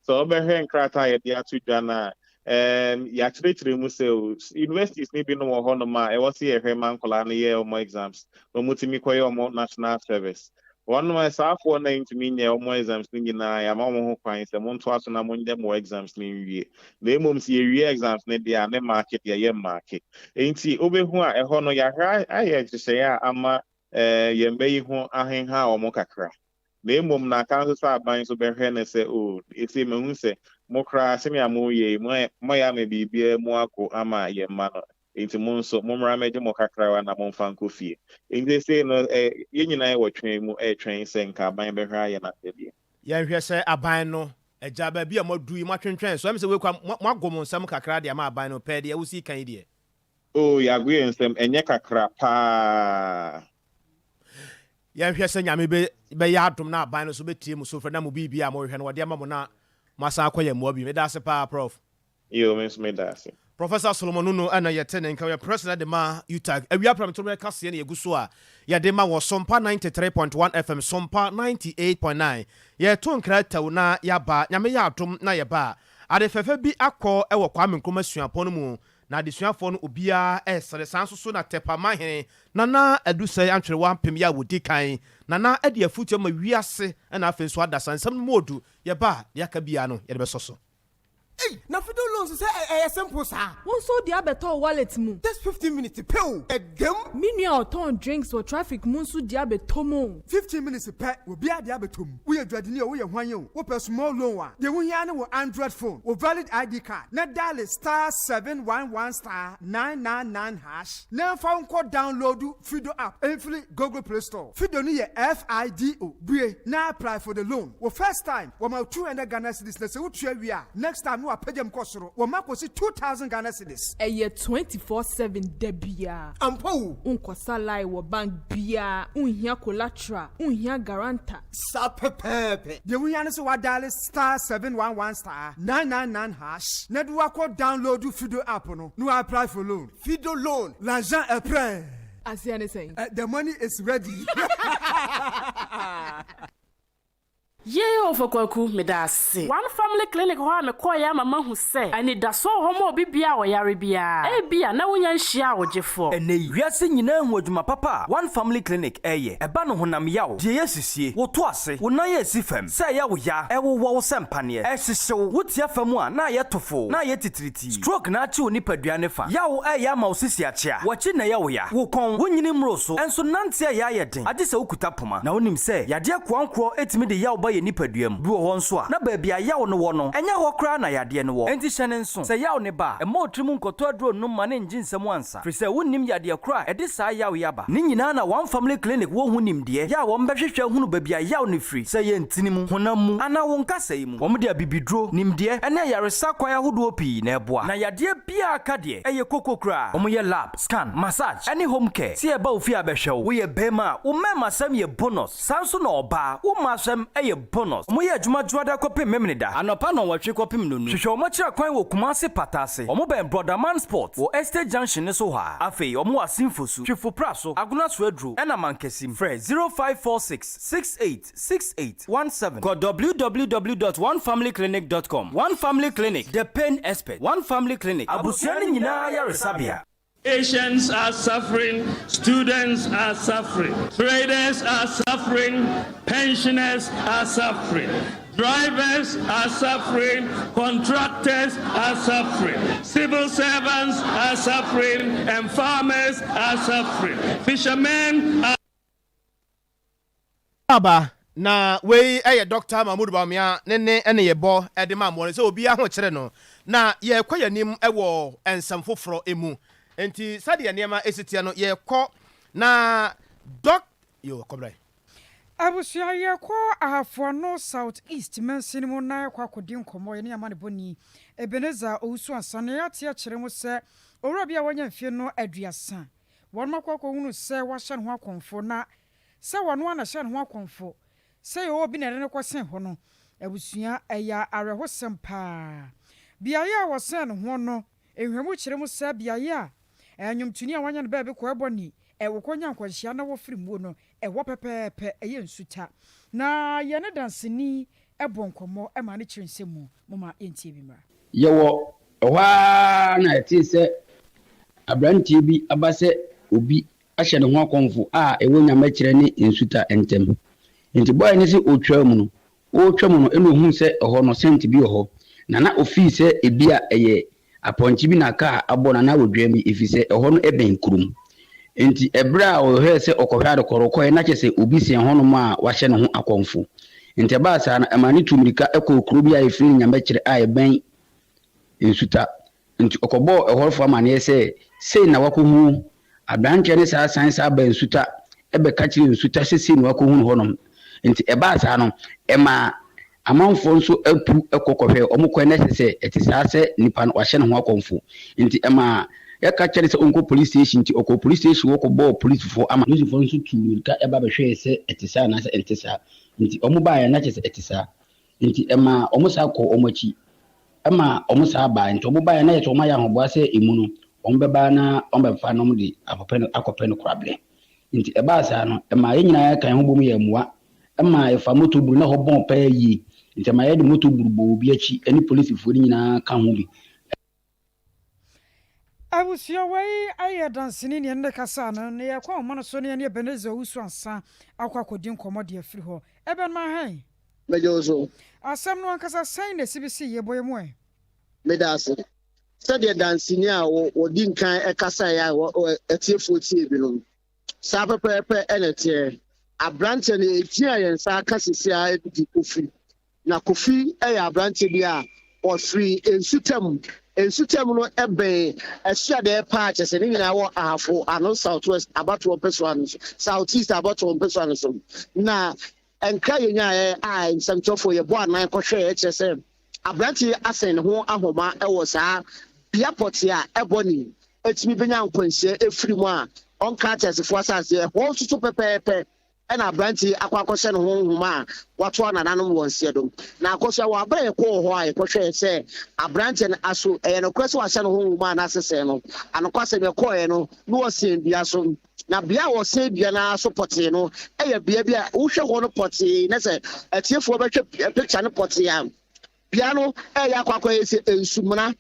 Sɛ wobɛhwɛ nkrataa a yɛde ato dwa no a, ɛɛm, yɛakyerɛkyerɛ mu sɛ o, universities no binom wɔ hɔnom a ɛwɔ sɛ yɛhwɛ ma nkwadaa no yɛ wɔn exams na wɔtumi kɔyɛ wɔn national service. Wɔnom a saafoɔ no a ntumi nyɛ wɔn exams no nyinaa yɛama wɔn ho kwan sɛ montoa so na monyɛ mo exams no nwie. Na mmom sɛ yɛwie exams no deɛ a ne maake deɛ yɛmmaake. Enti wobɛhu a ɛhɔ no yɛahwɛ ayɛ nhyehyɛeɛ a ama yɛn mma yi ho ahenha wɔn kakra. Na mmom na aka nso sɛ aban nso bɛhwɛ no sɛ oh seesei mahu sɛ mo koraa sɛnea moreyɛ yi moayɛ ama biribiara mu ago ama yɛn mma no. Enti mo nso, mommra mmɛgye mo kakrawa na momfa nkɔ fie. Enti seesei no, yɛn nyinaa yɛwɔ twɛn mu retwɛn sɛ nka aban bɛhwɛ ayɛ n'asɛdeɛ. Yɛnhwɛ sɛ aban no agya baabi a moaduru yi, moatwentwɛn so. Ɛyɛ me sɛ wei koraa, moago mo nsam kakra de ama aban no pɛɛ deɛ wosi ka yi deɛ. Oh, yɛago yɛn nsam, ɛnyɛ kakra paa. Yɛnhwɛ sɛ Nyame bɛ, bɛyɛ adom na aban no nso bɛtie mo sufrɛ na mo biribiara a mohwehwɛ no wɔde ama mo na moasan akɔ yɛn mmoa bio. Meda ase paa, Prof. Yoo me nso meda ase. Professor Solomon Nunu na yɛte ne nka, ɔyɛ President de ma UTAG. Awia prɛmtoberɛ kaseɛ na yɛgu so a yɛde ma wɔ Sompa 93.1 FM, Sompa 98.9. Yɛreto nkra tɛw na yɛaba, Nyame yɛ adom na yɛba a, ade fɛfɛ bi akɔ wɔ Kwame Nkrumah Suapɔn no mu, na adesuafoɔ no obiara resere. Saa nso so na Tɛpa Manhene Nana Adusɛe Antwerewa Mpem yɛ a wɔdi kan, Nana de afutuo ama wiase na afei nso adasa nsɛm no mu ɔdu. Yɛba a, deɛ aka biara no yɛde bɛsɔ so. Ei na fido loans sɛ ɛyɛ simple saa. Wo nso wode abɛtɔ wo wallet mu. Just 15 minutes pɛ o, ɛdam. Me nua a ɔtɔn drinks wɔ traffic mu nso de abɛtɔ mu o. 15 minutes pɛ, obiara de abɛtɔ mu. Woyɛ dwadini o, woyɛ hwan o, wopɛ small loan a, deɛ wohia ara ne wo Android phone, wo valid ID card, na diale star 711 star 999 hash na ɛmfa wo nkɔ download Fido app mfiri Google Play Store. Fido no yɛ F-I-D-O. Bue na apply for the loan. Wo first time, wɔma wo 200 Ghana cedis na sɛ wotua wie a, next time no wapagya mu kɔ soro, wɔma kɔsi 2000 Ghana cedis. Ɛyɛ 24/7 da biara. Ampa o! Wonkɔsa line wɔ bank biara, wonhia collateral, wonhia guarantor. Saa pɛpɛɛpɛ. Deɛ wohia ne sɛ woadiale star 711 star 999 hash na de woakɔ download Fido app no na woapply for loan. Fido loan, l'argent est prêt! Aseɛ ne sɛn? The money is ready. Yei Ɔfa Kwaku, meda ase. One Family Clinic hɔ a mekɔeɛ ama mahu sɛ anidasoɔ wɔ hɔ ma obi biara a ɔyare biara. Ebia na wonnya nhyiaa wo gyefoɔ. Ɛnnɛ yi, wiase nyinaa ahu adwuma papa a One Family Clinic reyɛ. Ɛba no honam yaw, deɛ ɛyɛ sisie, wo to ase, wo nan a ɛsi fam, sɛ ɛyɛ wo ya, ɛwowɔ wo sɛ mpaneɛ, ɛhyehye wo, wotia fam a na ayɛ tofoo, na ayɛ titiritii, stroke na akye wo nipadua no fa, yaw reyɛ ama wo sisi akyea, w'akyi na ɛyɛ wo ya, wo kɔn, wonyini mmoro so, nso nante a ɛyɛ ayɛ den, agye sɛ wokuta poma. Na wonim sɛ yadeɛ koankorɔ tumi de yaw ba yɛn nipadua mu. Bi wɔ hɔ nso a, na baabi a yaw no wɔ no, ɛnyɛ hɔ koraa na yadeɛ no wɔ. Enti hyɛ no nso, sɛ yaw no ba a, mma wo tirim nkɔtɔ aduro nnom ma no nngye nsam ansa, firi sɛ wonnim yadeɛ korɔ a ɛde saa yaw yi aba. Ne nyinaa na One Family Clinic wɔ ho nimdeɛ, yɛ a wɔbɛhwehwɛ ahunu baabi a yaw no firi, sɛ ɛyɛ ntini mu, honam mu, anaa wo nkasɛe mu. Wɔde abibiduro, nimdeɛ, ne ayaresa kwan ahodoɔ pii na ɛboa. Na yadeɛ biara ka deɛ, ɛyɛ koko koraa. Wɔyɛ lab. Scan, massage, ɛne home care. Sɛ yɛba wo fie abɛhwɛ wo, woyɛ barima a, wo mmarimasɛm yɛ bonus. Saa nso na ɔbaa, wo mmaasɛm yɛ bonus. Wɔyɛ adwuma Dwoada kɔpem Memeneda, anɔpa nnɔnwɔtwe kɔpem nnɔnum. Hwehwɛ wɔn akyiri akwan wɔ Kumasi Pata ase. Wɔbɛn Brɔdaman Sport wɔ Estate Junction no so hɔ ara. Afei wɔwɔ Asin Fosu, Twifo Praso, Agona Soaduro, ɛna Mankasim. Frɛ 0546 68 68 17. Kɔ www dot onefamilyclinic dot com. One Family Clinic, the pain expert. One Family Clinic, abusua no nyinaa ayaresabea. Patients are suffering, students are suffering, traders are suffering, pensioners are suffering, drivers are suffering, contractors are suffering, civil servants are suffering, and farmers are suffering. Fishermen are Aba, na wei yɛ Dɔkta Mahmood Bawumia ne ne nneyɛbɔ de ma mmoa no sɛ obiara ho kyere no. Na yɛrekɔ yɛn anim wɔ nsɛm foforɔ mu. Enti sɛdeɛ nneɛma si teɛ no, yɛrekɔ na Dɔk. Yo, kɔbrɛ. Abusua, yɛrekɔ Ahafoano South East mansini mu na yɛakɔ akɔdi nkɔmmɔ yɛne amanebɔni Ebenezer Owusu Ansah na yɛate akyerɛ mu sɛ owura bi a wanya mfeɛ no aduasa wɔnom akɔ akɔhunu sɛ wahyɛ ne ho akɔmfo na Sɛ ɔno ara na ɛhyɛ ne ho akɔmfo, sɛ ɛyɛ obi na ɛde no kɔsɛn hɔ no, abusua, ɛyɛ awerɛhosɛm paa. Beaeɛ a wɔsɛn no ho no, nhwɛmu kyerɛ mu sɛ beaeɛ a nnwomtoni a wanya ne baabi kɔ ɛbɔ ne wɔkɔnya nkwanhyia na wɔfiri muo no, ɛhɔ pɛpɛɛpɛ, ɛyɛ nsuta. Na yɛne danseni bɔ nkɔmmɔ ma no kyerɛ nsɛm mu. Momma yɛntie bi mmra. Yɛwɔ hɔ ara na yɛtee sɛ aberanteɛ bi aba sɛ obi ahyɛ ne ho akɔmfo a ɛwɔ Nyamɛkyerɛ ne Nsuta ntam. Enti bɔe no se ɔretwa mu no, ɔretwa mu no ɛna ɔhuu sɛ ɛhɔ no sɛnt bi wɔ hɔ, na na ɔfii sɛ ebia ɛyɛ apɔnkye bi na kaa abɔ no anaa odwan bi efisɛ ɛhɔ no bɛn kurom. Enti ɛberɛ a ɔhwɛɛ sɛ ɔkɔhwɛ adekɔrɔ ɔkɔeɛ na kyerɛ sɛ obi sɛn hɔnom a wahyɛ ne ho akɔmfo. Enti ɛbaa saa no ɛmaa no tuu mmirika kɔɔ kuro bi a yɛfrɛ no Nyamɛkyerɛ a ɛbɛn Nsuta. Enti ɔkɔbɔɔ ɛhɔfo amanneɛ sɛ, Sei na wɔakohu aberanteɛ no saa san saa baa nsuta bɛka kyerɛɛ nsuta sɛ sei na wɔakohu no hɔnom. Enti ɛbaa saa no, ɛmaa amanfoɔ nso pu kɔ kɔhwɛɛ. Wɔkɔe na ɛsɛ sɛ ɛte saa sɛ nipa no wahyɛ ne ho akɔmfo. Enti ɛmaa yɛka kyerɛɛ no sɛ ɔnkɔ police station. Enti ɔkɔɔ police station hɔ kɔbɔɔ polisifoɔ amanneɛ. Polisifoɔ nso tuu mmirika ba bɛhwɛɛ sɛ ɛte saa anaasɛ ɛnte saa. Enti wɔbaeɛ na kyerɛ sɛ ɛte saa. Enti ɛmaa wɔsan kɔɔ wɔn akyi, ɛma wɔsan baeɛ. Enti wɔbaeɛ na ayɛ sɛ wɔayɛ ahoboa sɛ emu no, wɔbɛba na wɔabɛfa na wɔde akɔpɛ no akɔpɛ no koraberɛ. Enti ɛbaa saa no, ɛmaa yɛn nyinaa ka yɛn ho bom yɛɛ mmoa ma yɛfaa moto buru, na ɛhɔ bɔn paa yie. Enti ɛmaa yɛde moto buru bɔɔ obi akyi ne polisifoɔ no nyinaa ka ho bi. Abusua wei ayɛ danseni ne yɛne no kasa no na yɛkɔ ahoma no so na yɛne Ebenezer Owusu Ansah akɔ akɔdi nkɔmmɔ de afiri hɔ. Eben Mahen. Megye wo so. Asɛm no ankasa sɛn na ɛsi besi yɛ? Bɔ yɛn mu ɛ. Meda ase. Sɛdeɛ danseni a wɔdi nkan kasaeɛ a atiefoɔ tiee bi no, saa pɛpɛɛpɛ na ɛteɛ. Aberanteɛ no, edin a yɛn nsa aka seesei ara de Kofi. Na Kofi yɛ aberanteɛ bi a ɔfiri Nsutam. Nsutam no bɛn Asuadɛɛ paa kyerɛ sɛ ne nyinaa wɔ Ahafo ano South West abatoɔ mpɛsoa no so, South East abatoɔ mpɛsoa no so. Na nkra yɛnyaeɛ a nsɛmtwerɛfoɔ yɛbɔɔ anan kɔhwɛeɛ kyerɛ sɛ aberanteɛ yi asɛn ne ho ahoma wɔ saa bea pɔtee a ɛbɔ ne tumi bɛnya nkwanhyia firi mu a ɔnka ateasefoɔ asase ɛhɔ nso so pɛpɛɛpɛ. na aberante yi akɔ akɔhyɛ ne ho nhoma a watoa nananom wɔn nseɛ do. Na akɔsoa wɔ abere a yɛkɔɔ hɔ a yɛkɔhwɛɛ sɛ aberanteɛ no aso ɛyɛ nokorɛ sɛ wahyɛ ne ho nhoma anaasɛ sɛn no, anokwasɛm yɛkɔɔɛ no na ɔsɛn dua so. Na bea a wɔsɛn dua no ara so pɔtee no yɛ bea bi a wohwɛ hɔ no pɔtee na sɛ atiefoɔ bɛhwɛ picture no pɔtee a, bea no ɛyɛ akɔ akɔyɛ sɛ nsumena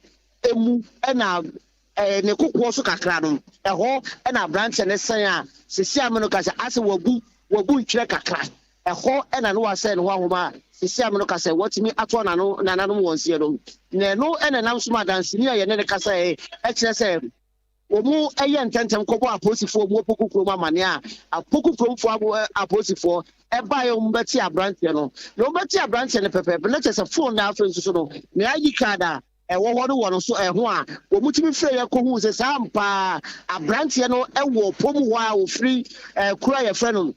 mu na ne kokoɔ so kakra no, ɛhɔ na aberanteɛ no sɛn a seesei a me no ka sɛ asɛ wabu wabu ntwerɛ kakra. Ɛhɔ na na wasɛe ne ho ahoma a seesei a me no ka sɛ watumi atoa n'ano nananom wɔn nseɛ no. Na ɛno na ɛnam so ma danseni a yɛne no kasaeɛ kyerɛ sɛ wɔyɛ ntɛmntɛm kɔbɔɔ apolisifoɔ a wɔwɔ Poku kurom amanneɛ a Poku kuromfoɔ apolisifoɔ baeɛ a wɔbɛtee aberanteɛ no. Na wɔbɛtee aberanteɛ no pɛpɛɛpɛ na kyerɛ sɛ fon no afei nso so no ne ID card a ɛwɔ hɔ no wɔ no so ɛho a wɔtumi frɛeɛ kɔhuu sɛ saa ampa ara aberanteɛ no wɔ pom hɔ a ɔfiri kuro a yɛfrɛ no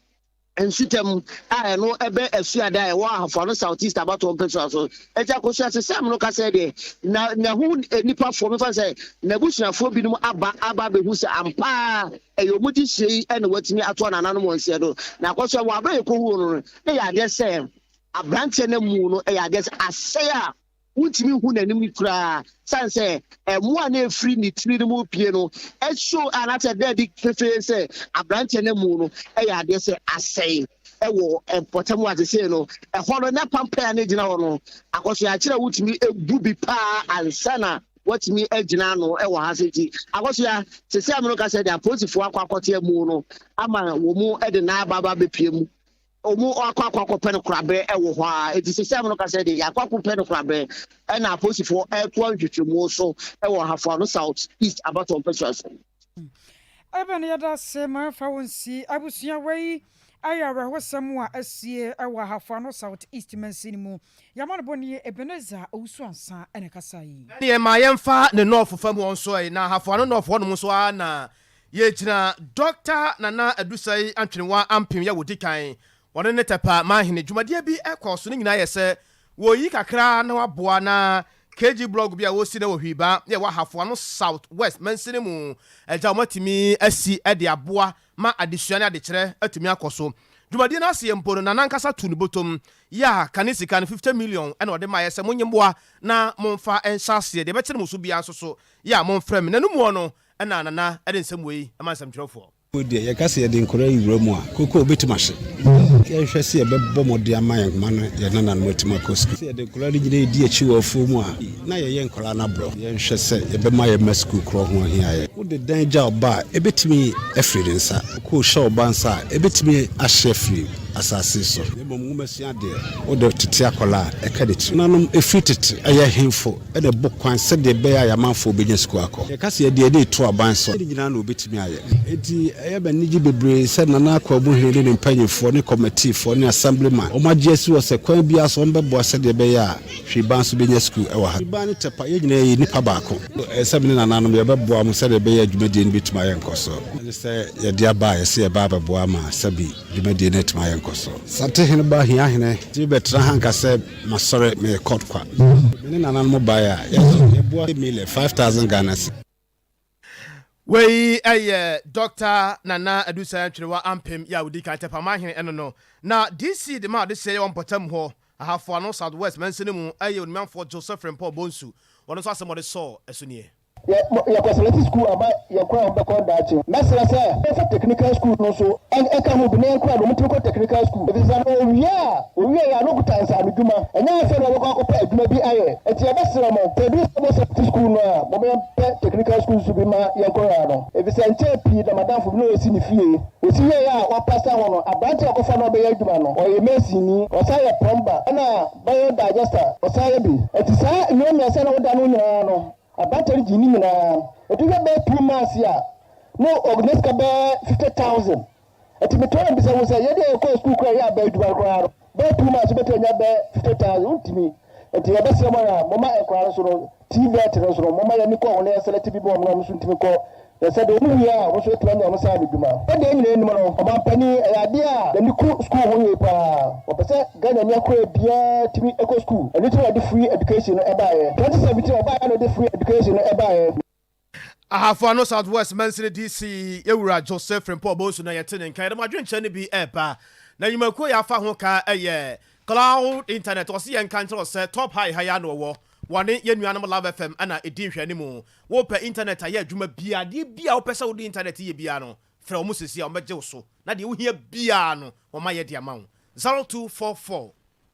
Nsutam a ɛno ɛbɛ Asuada a ɛwɔ Ahafo Ano South East abatoɔ mpɛsoa so. Enti Akosua Sesam no kasa yi deɛ, na n'aho nnipa foɔ, mefa no sɛ n'abusuafoɔ binom aba aba abɛhu sɛ ampa ara ɛyɛ wɔn gyehyeɛ yi na watumi atoa nananom wɔn nseɛ do. Na Akosua wɔ aberɛ a yɛkɔhuu no no, na ɛyɛ adeɛ sɛ aberanteɛ no amu no ɛyɛ adeɛ sɛ asɛe a Wontumi nhu n'anim koraa sane sɛ mmoa a na ɛfiri ne tiri no mu repue no show anaasɛ ɛda adi pefee sɛ aberanteɛ no amu no yɛ adeɛ sɛ asɛe wɔ mpɔtam a sesei no ɛhɔ no na pampan a na ɛgyina hɔ no akɔsoakyerɛ a wotumi bu bi paa ansa na watumi agyina ano wɔ ha sɛ nti akɔsoa sesei a me no ka sɛ de apolisifoɔ akɔ akɔte amu no ama wɔn mu de n'aba aba abɛpue mu Ɔmo akɔ akɔ akɔpɛ no korabrɛ wɔ hɔ ara. Enti seesei a me no kasa yi deɛ, yɛakɔ akɔpɛ no korabrɛ ɛna apolisifoɔ ɛretoa nhwehwɛmu so wɔ Ahafo Ano South East abatoɔ mpɛsoa so. Eben yɛda ase ma yɛmfa wo nsi abusua wei ayɛ awerɛhosɛm a asie wɔ Ahafo Ano South East mansini mu. Yɛamanebɔ nie Ebenezer Owusu Ansah na ɛkasa yi. Ɛnneɛ ma yɛmfa ne North fam hɔ nso ɛ, na Ahafo Ano North hɔnom nso ara na Yɛgyina Dɔkta Nana Adusai Antwenewa Ampem yɛ wɔdi kan, wɔne ne Tɛpa Manhene dwumadie bi kɔɔ so, ne nyinaa yɛ sɛ wɔreyi kakra na wɔaboa na KG blɔg bi a wɔresi no wɔ Hwiiba ne ɛwɔ Ahafo Ano South West mansini mu agya wɔatumi asi de aboa ma adesua ne adekyerɛ atumi akɔ so. Dwumadie no aseɛ mpo no Nana ankasa tuu ne bɔtɔm yɛ a kane sika no 50 million na ɔde maeɛ sɛ monye mmoa na momfa nhyɛ aseɛ, deɛ ɛbɛkyere mo so biara nso so yɛ a momfrɛ me. N'anomuo no Ɛna Nana de nsɛm wei ma nsɛmtwerɛfoɔ. Wo deɛ yɛka sɛ yɛde nkwadaa yi wura mu a, koko obɛtumi ahye. Yɛnhwɛ sɛ yɛbɛbɔ mmɔden ama yɛn mma no, yɛn nananom atumi akɔ sukuu. Sɛ yɛde nkwadaa no nyinaa redi akyi wɔ afuo mu a, na yɛyɛ nkwadaa no aborɔ. Yɛnhwɛ sɛ yɛbɛma yɛn mma sukuu korɔ ho ahia yɛn. Wode dan gya wo ba a, ɛbɛtumi afiri ne nsa. Koko hyɛ wo ba nsa a, ɛbɛtumi ahye afiri asase so. Na mmom nwomasua deɛ, wode tete akwadaa a, ɛka ne tiri. Nananom, ɛfiri tete, ɛyɛ hemfo na ɛbɔ kwan sɛdeɛ ɛbɛyɛ a yɛn amanfoɔ bɛnya sukuu akɔ. Yɛka sɛ yɛde yɛn ani reto aban so a, ne nyinaa na wɔbɛtumi ayɛ. Enti ɛyɛ me anigye bebree sɛ Nana Akwamuhene ne ne mpanimfoɔ ne kɔmɛtiifoɔ ne assemblyman wɔagye asi hɔ sɛ kwan biara so wɔbɛboa sɛdeɛ ɛbɛyɛ a Hwiban nso bɛnya sukuu wɔ ha. Hwiban ne Tɛpa, yɛn nyinaa yɛyɛ nnipa baako. Ɛsɛ sɛ me ne nananom yɛbɛboa mo sɛdeɛ ɛbɛyɛ a dwumadie no bɛtumi ayɛ nkɔsoɔ. Ɛne sɛ yɛde aba a yɛse yɛba abɛboa ama sɛbi dwumadie no atumi ayɛ nkɔsoɔ. Santehene ba Hiahene tumi bɛtena ha nka sɛ Masɔre meyɛ court kwa. Me ne nananom baeɛ a, yɛboa mile 5000 Ghana cedis. Wei yɛ Dɔkta Nana Adusah Antwerewa Ampem yi a ɔdi kan Tɛpama hene ɛno no. Na DC de ma adehyeɛ yɛ wɔ mpɔtam hɔ, Ahafo Ano South West mansini mu yɛ Onimamfoɔ Joseph Frimpong Bonsu. Ɔno nso asɛm a ɔde sɔɔ ɛso nie. Yɛ yɛkɔ selɛte sukuu a ma yɛn kora a wɔbɛkɔ daakye. Mɛsrɛ sɛ wɔmfa technical school no nso nka ho bi na yɛn kora no wɔtumi kɔ technical school efisɛ sɛ wɔwie a wɔwieɛ a na wɔkuta nsaanodwuma ɛnyɛ afei na wɔbɛkɔ akɔpɛ adwuma bi ayɛ nti yɛbɛsrɛ mo sɛ ɛduru sɛ mo selɛte school no a momma yɛmpɛ technical school nso bi ma yɛn kora no efisɛ nkyɛɛ pii na madamfo bi na ɔresi ne fie ɔsi wieɛ a waplasta ho no aberante a ɔkɔfa no ɔbɛyɛ adwuma no ɔyɛ masonni ɔsan yɛ plumber ɛna Bɛyɛ digester, ɔsan yɛ bi. Enti saa nnwuma mmiɛnsa na woda no nyinaa no, aberanteɛ no gyee ne nyinaa. Enti wohwɛ bɛyɛ 2 months a, na ɔnya sika bɛyɛ 50,000. Enti metoa na mebisa ho sɛ, yɛn deɛ yɛkɔɔ sukuu koraa yɛyɛ abɛ adwuma no koraa no, bɛyɛ 2 months wobɛtumi anya bɛyɛ 50,000? Wontumi. Enti yɛbɛsrɛ mo ara, momma nkwadaa no nso no, TVET no nso no, momma yɛn ani kɔ ho na yɛn select bi ma wɔn na wɔn nso ntumi kɔ Na sɛ deɛ wɔn wie a, wɔn nso atumi anya wɔn nsa ano adwuma. Sɛdeɛ yɛn nyinaa nim no, ɔmanpanin, ɛyɛ adeɛ a n'ani ku sukuu ho yie pa ara. Ɔpɛ sɛ Ghanani akoraa biara tumi kɔ sukuu. Ɛno nti na ɔde free education no baeɛ. 2017 ɔbaeɛ na ɔde free education no baeɛ. Ahafo Ano South West Mansini DC Yɛwura Joseph Frimpong Bonsu na yɛte ne nka. Yɛde mo adwenkyerɛ no bi reba. Na nnwumakuo yɛ afa ho ka yɛ Cloud Internet. Ɔse yɛnka nkyerɛ wo sɛ Top High ha yi ara na ɔwɔ. Wɔne yɛn nuanom Love FM na ɛdi nhwɛanimu. Wopɛ internet ayɛ adwuma biara, adeɛ biara a wopɛ sɛ wode internet yɛ biara no, frɛ wɔn seesei a wɔbɛgye wo so. Na deɛ wohia biara no, wɔayɛ de ama wo. 0244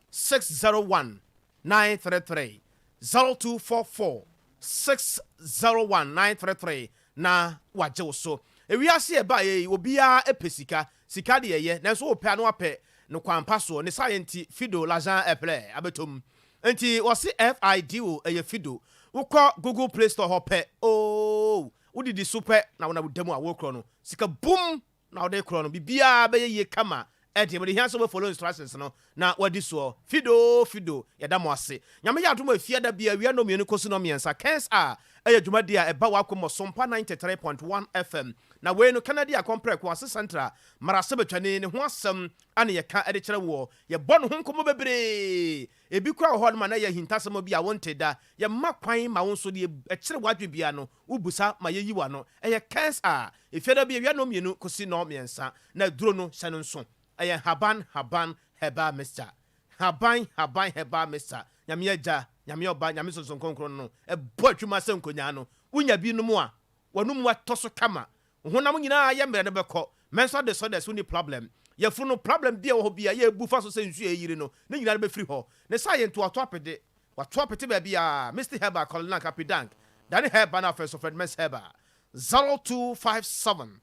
601 933, 0244 601 933 na wɔagye wo so. Ewiase a ɛbaeɛ yi, obiara pɛ sika. Sika deɛ ɛyɛ, nanso wopɛ a na woapɛ no kwan pa soɔ. Ne saayɛ nti, Fido, l'argent est plein abɛtɔ mu. Nti wɔse FIDO ɛyɛ Fido. Wokɔ Google Play Store hɔ pɛ, ooh, wodidi so pɛ na wo na woda mu a worekorɔ no, sika bum na wode korɔ no, biribiara bɛyɛ yie kama. Ɛdeɛ mede hia sɛ wobɛ follow instructions no na wadi soɔ. Fido Fido, yɛda mo ase. Nyame yɛ adom a ɛfie da biara awia nnɔmmienu kɔsi nnɔmmiɛnsa, Kens a ɛyɛ dwumadie a ɛba w'akom wɔ Sompa 93.1 FM. Na wei no Kennedy Akɔmprɛko, Ase Central mmarahyɛbadwani, ne ho asɛm ne yɛka de kyerɛ woɔ. Yɛbɔ ne ho nkɔmmɔ bebree. Ebi koraa wɔ hɔ nom a na ɛyɛ ahintasɛm bi a wonte da. Yɛma kwan ma wo nso deɛ ɛkyere w'adwene biara no, wobisa ma yɛyi w'ano. Ɛyɛ Kens a, Efiada bi awia nnɔnmienu kɔsi nnɔnmiɛnsa na aduro no hyɛ no nso. Ɛyɛ nhaban nhaban herbal mixture. Nhaban nhaban herbal mixture. Nyame Agya, Nyame Ɔba, Nyame Sunsum Kronkron no bɔ adwuma sɛ nkonyaa no. Wonya bi nom a, w'anomu atɔ so kama. Wo honam nyinaa ayɛ mmerɛ no bɛkɔ. Menstrual disorders wonni problem. Yafunu no problem bi a ɛwɔ hɔ biara yɛbu fa so sɛ nsuo a ɛyiri no, ne nyinaa no bɛfiri hɔ. Ne saa yɛ ntoatoa pede. Watoa pete baabiara. Misty Herbal, Kɔlenank, Apidank, Dane Herbal na afei nso Fredmens Herbal. 0257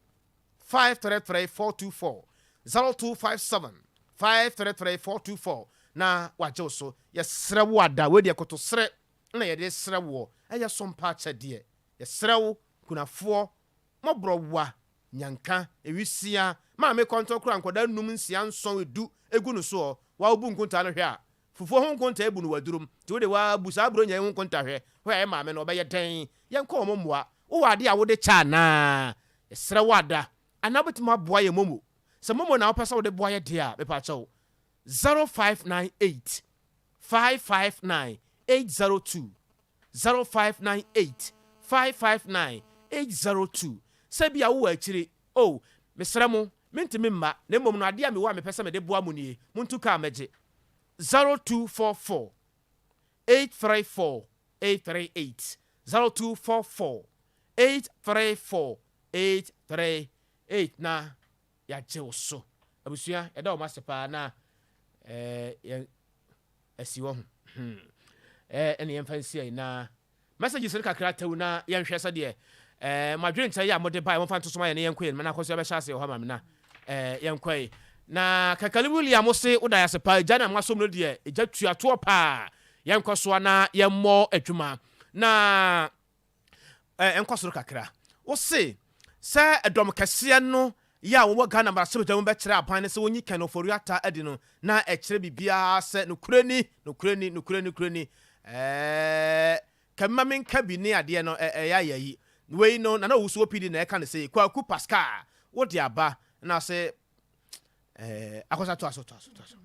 533 424, 0257 533 424 na wagye wo so. Yɛsrɛ wo ada, wei deɛ kotosrɛ na yɛde resrɛ woɔ, ɛyɛ som pa akyɛdeɛ. Yɛsrɛ wo, kunafoɔ, mmɔborɔwa, nyanka, nwisiaa, maame kɔntɔ kora nkwadaa num, nsia, nsɔn, edu gu no soɔ, wa wobu nkontaa no hwɛ a, Fufuo ho nkonta ebu no w'adurom nti wode waa bu saa buronya yi ho nkonta hwɛ hɔ a ɛmaame no ɔbɛyɛ dɛn yɛnkɔ wɔn mmoa wowɔ adeɛ a wode kyɛ anaa yɛsrɛ wo ada anaa wobɛtumi aboa yɛn momo sɛ momo na wopɛ sɛ wode boa yɛ deɛ a mepakyɛw 0598 559 802 0598 559 802 sɛ bi a wowɔ akyiri oh mesrɛ mo mentumi mma na mmom no adeɛ a mewɔ a mepɛ sɛ mede boa mo nie montu kaa mɛgye 0244 834 838 0244 834 838 na yɛagye wo so. Abusua, yɛda wɔn ase paa na eh, yɛn asi wɔ ho. Hmm. Eh, ɛne yɛmfa nsi ayi na Messages no kakra tɛw na yɛnhwɛ sɛdeɛ eh, mo adwenkyerɛ yi a mode baeɛ momfa nto so ma yɛn na yɛnkɔ yɛn na akɔso yɛbɛhyɛ aseɛ wɔ hɔ ama me na eh, yɛnkɔ yi. Na Kakali William mo se woda yɛ ase paa, egya na moasom no deɛ egya tua toɔ paa, yɛnkɔ soa na yɛmmɔ adwuma na eh, nkɔ soro kakra. Wo se sɛ ɛdɔm kɛseɛ no yɛ a wɔwɔ Ghana mmarahyɛbadwa mu bɛkyerɛ aban no sɛ wɔnyi Ken Ofori-Atta adi no na ɛkyerɛ biribiara sɛ nokorɛ ni, nokorɛ ni, nokorɛ ni, nokorɛ ni. Ɛɛɛ ka bi ma menka bi ne adeɛ no ɛyɛ ayɛ yi. Wei no Nana Owusu OPD na ɛka no sei. Kwaku Pascal wode aba na ɔse ɛɛ akɔsa toa so toa so toa so.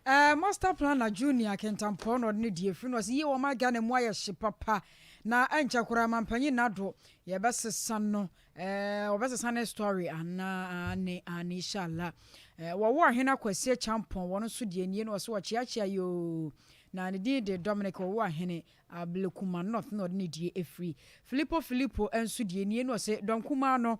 Ɛɛ Master Planner Junior Kentampɔn na ɔde ne deɛ firi no ɔse yie wɔma Ghana mu ayɛ hye papa na ɛnkyɛ koraa mampanyin Nado yɛbɛsesa no Ɛɛ wɔbɛsesa ne story anaa aane aane ishallah Ɛɛ wɔwo Ahene Akwasi Acheampong wɔn nso deɛ nie na ɔse ɔkyeakyea yoo na ne din de Dominic wɔwo Ahene Ablekuma North na ɔde ne die ɛfiri Filippo Filippo nso deɛ nie na ɔse dɔm kumaa no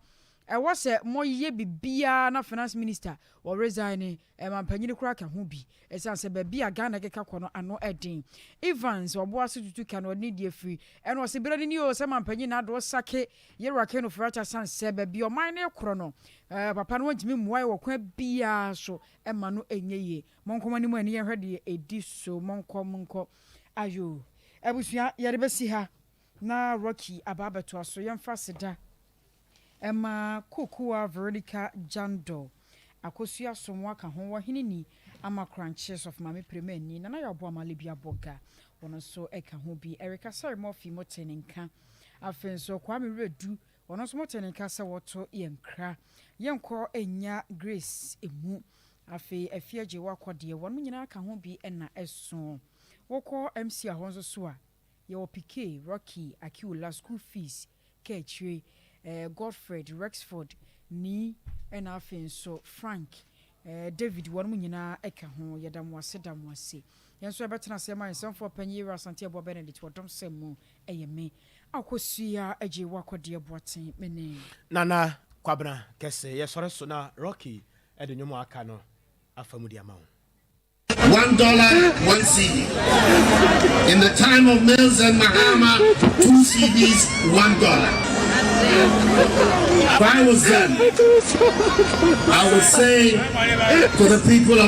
ɛwɔ sɛ moyɛ bibiaa na finance minister wɔ resign Mampanyini koraa ka ho bi. Ɛsiane sɛ baabi a Ghana keka kɔ no ano den. Evans Ɔboase Tutu ka na ɔde ne deɛ firi. Ɛna ɔse berɛ no ni oo sɛ mampanyin na adoɔ sake Yewura Ken Ofori-Atta sane sɛ baabi a ɔman no rekorɔ no papa no wɔntumi mmuae wɔ kwan biara so mma no nyɛ yie. Monkɔ mo anim ani yɛnhwɛ deɛ ɛdi so. Monkɔ monkɔ. Ayoo. Abusua yɛde bɛsi ha na Rocky aba abɛtoa so. Yɛmfa aseda. Ɛma Kokoa Veronica Jandor, Akosua Asomoah ka ho, Ɔhene Ni, Ama Korankye, Sɔfo Maame Premani, Nana Yaw Boamah Libya Boga, wɔn nso ka ho bi. Erica Asare Murphy, motee ne nka. Afei nso Kwame Wiredu, ɔno nso motee ne nka sɛ wɔto yɛn nkra. Yɛnkɔ nnya Grace mu. Afei Afie Agyewa Kɔdeɛ, wɔn nyinaa ka ho bi na ɛso. Wokɔ MCA hɔ nso so a, yɛwɔ Piquet, Rocky, Akiwula, School Fees, kaakyire, eh, Godfred, Rexford, Nii, ɛna afei nso Frank, eh, David, wɔnom nyinaa ɛka ho. Yɛda mo ase, da mo ase. Yɛn nso yɛbɛtena ase ama nsɛmfoɔ panyin Yewura Asante Abuah Benedict wɔ dɔm sɛm mu. Ɛyɛ me, Akosua Agyei Wakɔdeɛ Boateng, me ne. Nana Kwabena Kɛse, yɛsɔre so na Rocky de nnwom a aka no afa mu de ama wo. $1, 1 cedi. In the time of Mills and Mahama, 2 cedis, $1. If I was them, I would say to the people of